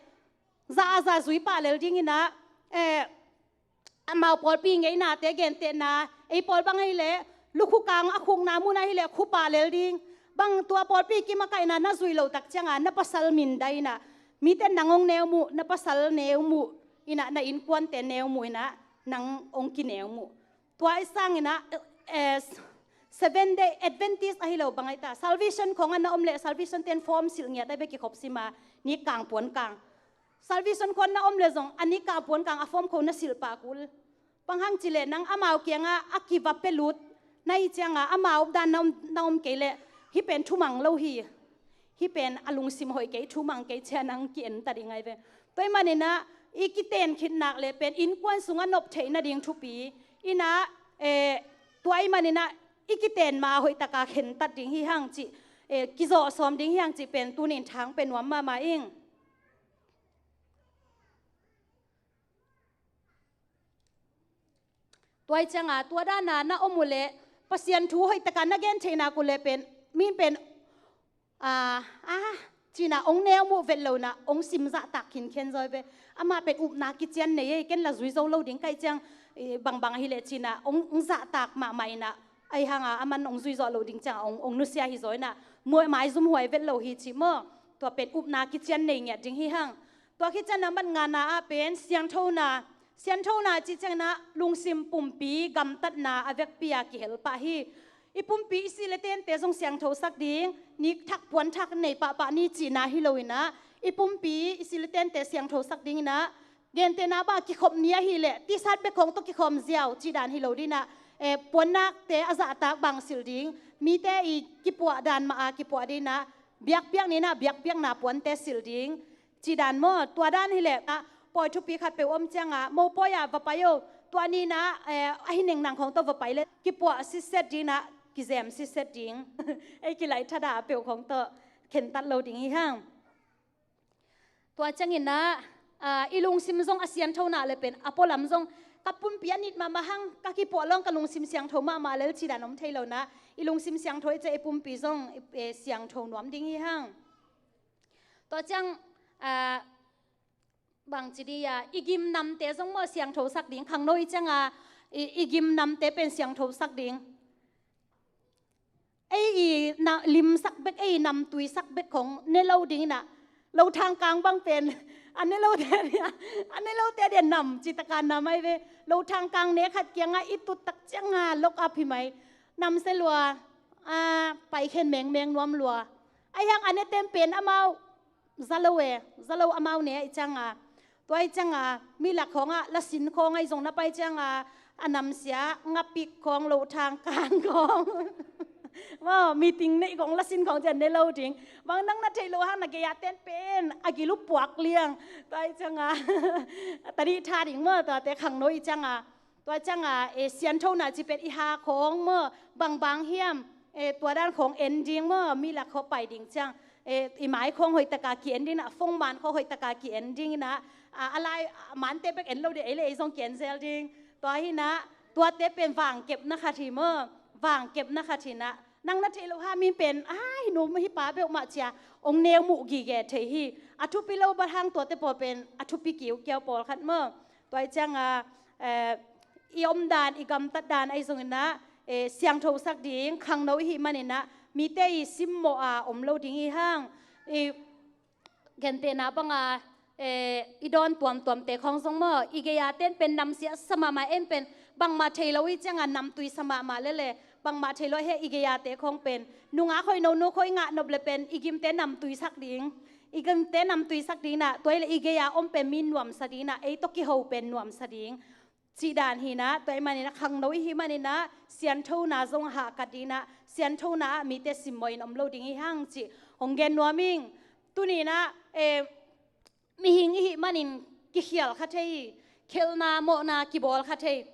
za a za zui pah lel dinginah, eh, amau pawlpi ngeinate gentehna, ei pawl bang ahih leh lukhukang a khukna munah ahih leh khu pah lel ding. Bang tua pawlpi kimakaihna na zuih loh tak ciangah na pasal minda inah mite nang hong neu muh, na pasal neu muh inah, na innkuante neu muh inah nang hong kineu muh. Tua i sanginah, eh, Seven Day Adventist ahi lo bang ahi ta, Salvation khawngah na om leh Salvation ten form silh ngiat ahi ve, kikhop sima, nikkang puankang. Salvation khawng na om leh zong a nikkang puankang a form khawng na silh pah kul. Bang hang cih leh nang amau kiangah a kiva pia lut na hih ciangah amau dan na om, na om kei leh hih pen thumang lo hi. Hih pen a lungsim hoih kei, thumang kei ci-a nang ki-en ta ding ahi ve. Tua ahih maninah i kiten khit nak leh pen innkuan sungah nop theih nading thupi inah, eh, tua ahih maninah i kiten ma hoih taka khentat ding hi hang cih, eh, kizawh sawm ding hi hang cih pen tunin thang pia nuam mahmah ing. Tua ahih ciangah tua dana na om uh leh Pasian thu hoih taka na gen theih nak uh leh pen, mi pen, ah, ah, cinah hong neu muh vet lo inah hong sim zahtak khinkhen zaw hi ve. Amah pen upna kician nei ei, ken la zui zo lo ding ka hih ciang, eh, bangbang ahih leh cinah hong, hong zahtak mahmah inah, ahi hanga aman hong zui zawh loh ding ciangah hong, hong nusia hi zaw inah, muai maizum huai vet lo hi cih maw. Tua pen upna kician nei ngiat ding hi hang. Tua khit ciang nambat ngana ah pen siangthona, siangthona cih cianginah lungsim pumpi gamtatna a vekpi-a kihel pah hi. I pumpi i sih le tente zong siangthosak ding, nikthak puanthak nei pahpah ni cihna hi lo inah, i pumpi i sih le tente siangthosak dinginah, gentehna bang kikhop ni ahih leh T-shirt bek khawng tawh kikhawm ziau cih dan hi lo dinah, eh, puannakte a zahtak bang silh ding, mite i kipuah dan mah a kipuah dinah, biakpiak ninah biakpiakna puante silh ding. Cih dan maw, tua dan hi leh ah, pawi thupi khat peuh om ciangah, mopawi ah va pai o, tua ninah, eh, a hi neng nang khawng tawh va pai leh kipuah sitset dinah, kizem sitset ding. Ei kilaih thada peuh khawng tawh khentat lo ding hi hang. Tua cianginah, ah, i lungsim zong a siangthona le pen a pualam zong ka pumpi a nit mahmah hang, ka kipuah lawng ka lungsim siangtho mahmah lel cih dan om thei lo inah, i lungsim siangtho i ciah i pumpi zong, eh, siangtho nuam ding hi hang. Tua ciang, ah, bangci dih a, i gim namte zong maw siangthosak ding, khangno i cianga i, i gim namte pen siangthosak ding. Ei i na, limsak bek, ei i namtuisak bek khawng ne lo ding inah, lothang kang bang pen a ne lote dia, a ne lote dia nam citaka nam ahi ve. Lothang kang ne khat kiangah i tut tak cianga lok a phi mai, nam se lua, a, paikhen mengmeng nuam lua. Ahi hang a ne tem pen amau za lo e, za lo amau ne ahi cianga. Tua ahi cianga mi lak khawngah lasin khawng ahi zong na pai cianga, a namsia ngapik khawng, lothang kang khawng. Maw, meeting neih khawng lasin khawng cian ne lo ding. Bang nang na theih loh hang na gei-a ten pen a gil uh puak liang. Tua ahi cianga tadih tha ding maw, tuate khangno i cianga. Tua cianga, eh, sianthona ci pen i ha khawng maw, bangbang hiam, eh, tua dan khawng en ding maw, mi lak khawng pai ding ciang, eh, i mai khawng hoihtaka ki-en ding inah, phone man khawng hoihtaka ki-en ding inah, a, a lai, a, mante bek en lo ding, ei le ei zong ki-en zel ding. Tua hi inah, tuate pen vangkepna khat hi maw, vangkepna khat hi inah, nang na theih loh hang mi pen, ai, nu hih pa beuh mah cia hong neu muh gige thei hi. A thupi lo bang hang tuate pawl pen a thupi kiukiau pawlkhat maw. Tua ahi cianga, eh, i omdan, i gamtatdan ahi zonginah, eh, siangthosak ding, khangno i hih maninah mite i simmawh a om lo ding hi hang. I gentehna banga, eh, i dawn tuamtuamte khawng zong maw, i gei-a ten pen namsia sa mahmah, en pen bangmah thei lo i cianga namtui sa mahmah lele, bangmah thei lo hi. I gei-ate khawng pen nungak hoih, nonok hoih i ngah nop le pen i gimte namtuisak ding. I gimte namtuisak ding inah, tua hi leh i gei-a om pen mi nuamsa ding inah, ei tawh kiho pen nuamsa ding. Cih dan hi inah, tua ahih maninah khangno i hih maninah sianthona zong hahkat ding inah, sianthona ah mite simmawh in om lo ding hi hang cih hong gen nuam ing. Tuni inah, eh, mihing i hih manin kikhial kha thei hi. Khelhna mawhna kibawl kha thei,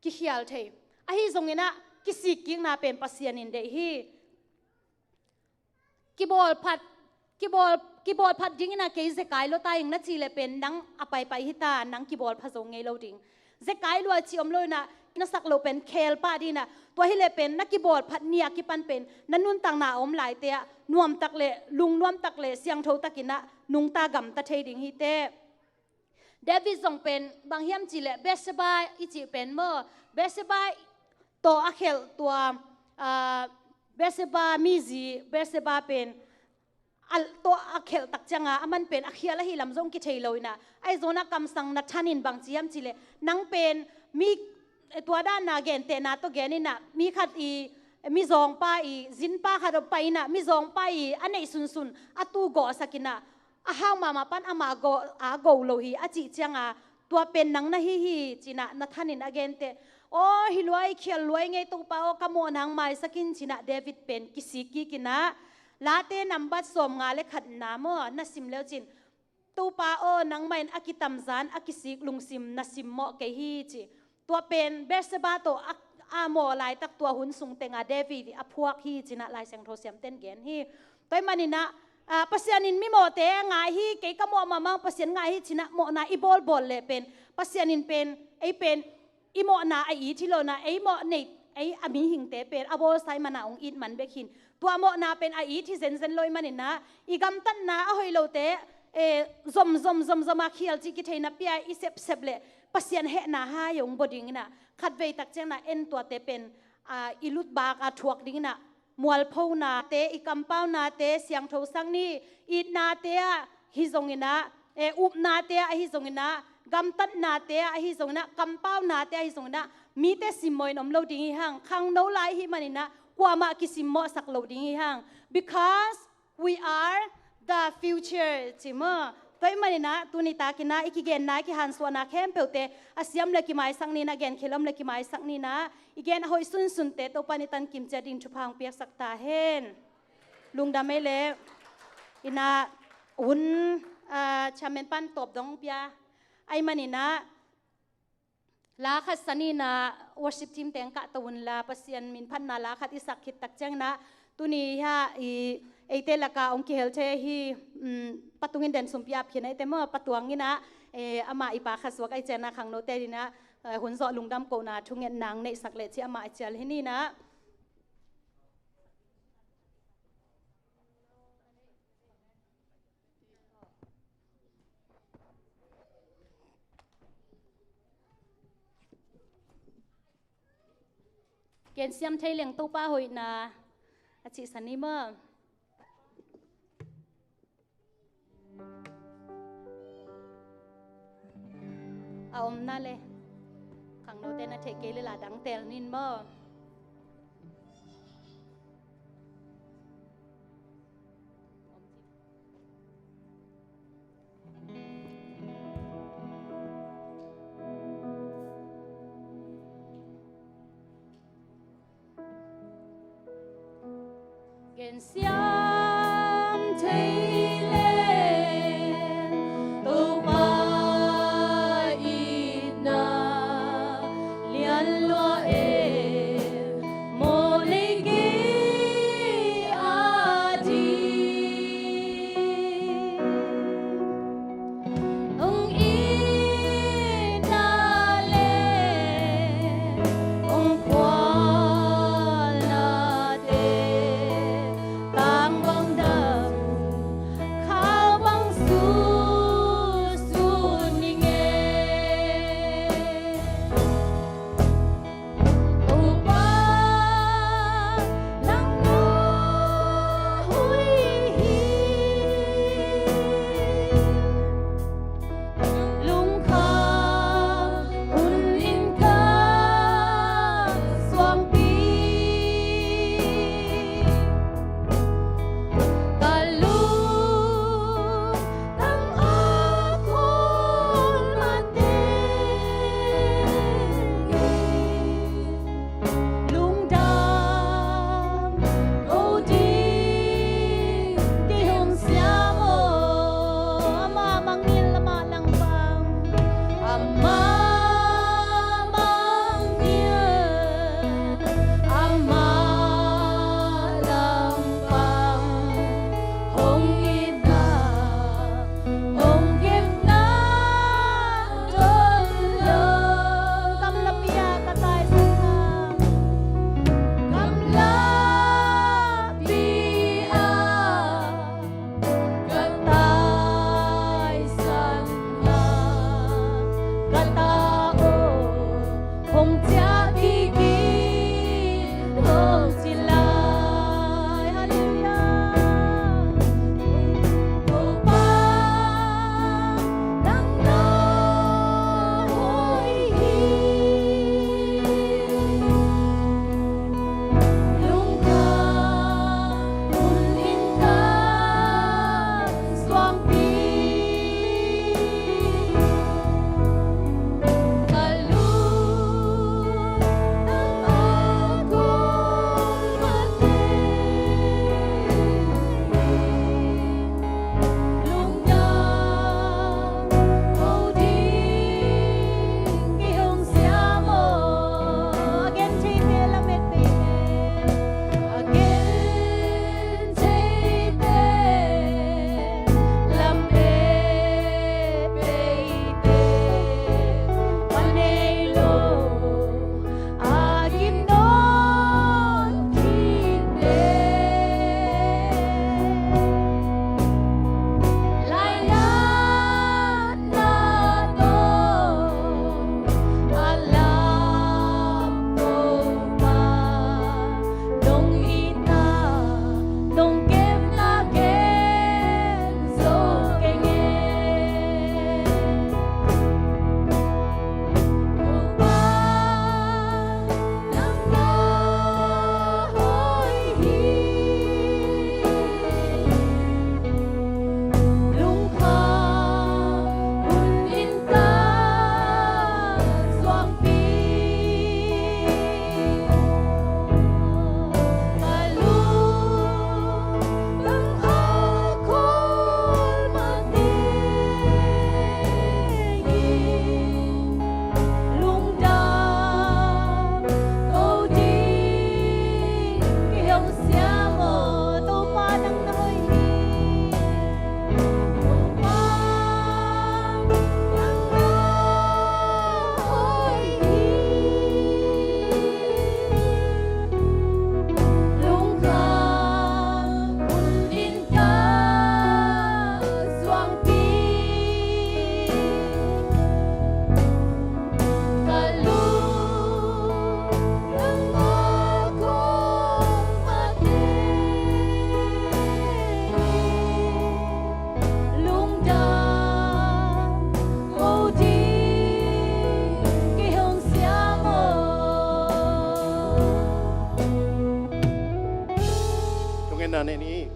kikhial thei. Ahi zonginah kisikkikna pen Pasian in deih hi. Kibawlphat, kibawl, kibawlphat dingin ah kei zekai lua ta ing na cih leh pen nang a paipai hi ta, nang kibawlpha zo ngei lo ding. Zekai lua cih om lo in ah, na sak loh pen khel pah ding in ah, tua hi leh pen na kibawlphat ni a kipan pen na nuntakna a om laite ah nuamtak le lungnuamtak le siangtho takin ah nungta gamta thei ding hi teh. David zong pen bang hiam cih leh Bathsheba i cih pen maw, Bathsheba tawh a khelh tua, ah, Bathsheba mizi Bathsheba pen a tawh a khelh tak ciangin a man pen a khial ahih lam zong kithei lo in ah, ahi zongin ah kamsang Nathan in bang ci hiam cih leh, nang pen mi, eh, tua dan a gentehna tawh gen in ah, mi khat i, mizawngpa i zinpa khat a pai in ah, mizawngpa i a neih sunsun a tu gawhsak in ah, a hau mahmah pan amah gawh a go lo hi a cih ciangin, tua pen nang na hi hi ci in ah Nathan in a gen teh. Aw, hi lua i khial lua i ngei Topa aw, ka mawhna hong maisak in ci in ah David pen kisik kik in ah, Late nambat sawmnga le khatna maw na sim le uh cin, Topa aw, nangmah in a kitamzan a kisik lungsim na simmawh kei hi ci. Tua pen Bathsheba tawh a, a mawh laitak tua hun sung tengah David a phuak hi ci in ah Lai Siangtho siamten gen hi. Tua ahih manin ah, ah, Pasian in mi mawhte ngai hi, kei ka mawh mahmah Pasian ngai hi ci in ah mawhna i bawlbawl leh pen Pasian in pen, ei pen i mawhna a it hi lo in ah, ei mawh nei, ei a mihingte pen a bawlsa ahih manin ah hong it man bek hi in, tua mawhna pen a it hi zenzen lo ahih manin ah, i gamtatna a hoih lote, eh, zom, zom, zom, zom a khial cih kithei napi a i sepsep leh Pasian hehna hai hong bawl ding in ah, khatvei tak ciangin ah en tuate pen, ah, i lutbak a thuak ding in ah, mualphonate, i kampaunate siangthosak ni, itnate ah ahi zongin ah, eh, upnate ah ahi zongin ah, gamtatnate ah ahi zongin ah, kampaunate ah ahi zongin ah, mite simmawh in om lo ding hi hang, khangno lai ahih manin ah kuamah kisimmawhsak lo ding hi hang. Because we are the future ci maw. Tua ahih manin ah tuni takin ah i kigenna, i kihansuahna khempeuhte a siam leh kimaisak ni in ah, genkhia leh om leh kimaisak ni in ah, i gen a hoih sunsunte Topa in i tankim ciat ding thupha hong piaksak ta hen. Lungdam ei leh. In ah hun, ah, chairman pan tawp dong pia. Ahih manin ah la khat sa ni in ah worship team teng kahto un la, Pasian min phatna la khat i sak khit tak ciangin ah, tuni hi a i eite lakah hong kihel thei hi, um, Pa Tung in den sum pia ap khin a, eite maw, Pa Tuang in ah, eh, amah i pa khat suak ahih ciangin ah khangnote in ah, eh, hun zawh lungdam kohna thungetna hong neihsak leh ci amah a cial hi ni in ah. Gensiam thei leng Topa hoihna a cihsa ni maw. A omna le khangnote na theih kei leh la dang teel ni in maw. Gensiam thei leng Topa itna lian lua e, mawh nei kei a ding. Hong itna le hong khualnate, tangvang dam Amen.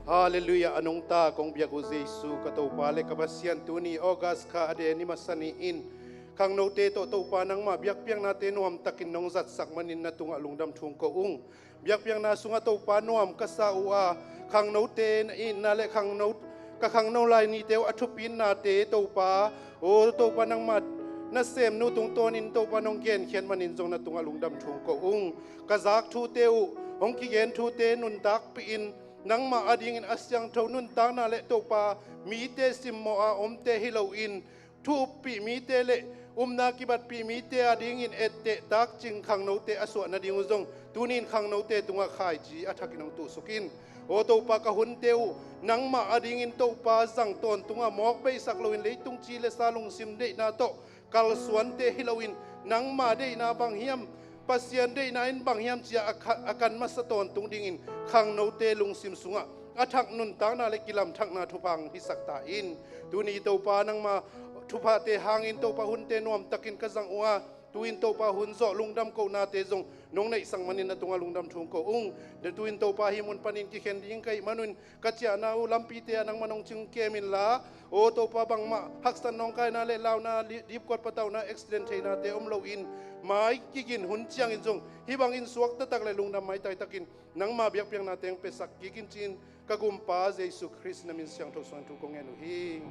Halleluiah. A nungta kong biak uh Jesu ka Topa le ka Pasian, tuni August kha a de ni masa ni-in khangnote tawh Topa nangmah biakpiaknate nuamtakin nong zatsak manin na tungah lungdam thu ko ung. Biakpiakna sungah Topa nuam ka sa uh a, khangnote na itna le khangno, ka khangno lai nite uh a thupitnate Topa, o Topa nangmah nasemnu tungtawnin Topa nong genkhiat manin zong na tungah lungdam thu ko ung. Ka zak thute uh, hong kigen thute nuntakpih in, nangmah adingin a siangtho nuntakna le Topa mite simmawh a omte hi loin, thu uppih mite le upna kibatpih mite adingin etteh takcing khangnote a suah nading uh zong tunin khangnote tungah khaici a thakin hong tuhsuk in. O Topa, ka hunte uh nangmah adingin Topa zang tawntunga mawk beisak loin leitung ci le sa lungsim deihna tawh kalsuante hi loin, nangmah deihna bang hiam, Pasian deihna in bang hiam ci-a a kha-, a kan masa tawntung dingin khangnote lungsim sungah a thak nuntakna le kilamthakna thupha hong hisak ta in. Tuni Topa nangma thuphate hangin Topa hunte nuamtakin ka zang uh a, tu-in Topa hun zawh lungdam kohnate zong nong neihsak manin na tungah lungdam thu ko ung. Tu-in Topa hih mun panin kikhen ding ka hih manun ka ciahna uh lampite ah nangmah nong cingkem inla, o Topa, bangmah haksat nawngkaina le launa li-, dipkuat patauhna accident theinate om loin, mai kigin hun ciangin zong hih bangin suakta tak le lungdam maitai takin nangmah biakpiaknate hong piasak kik in ci-in ka Gumpa Jesu Khrist na min siangtho suangin thu kong ngen uh hi.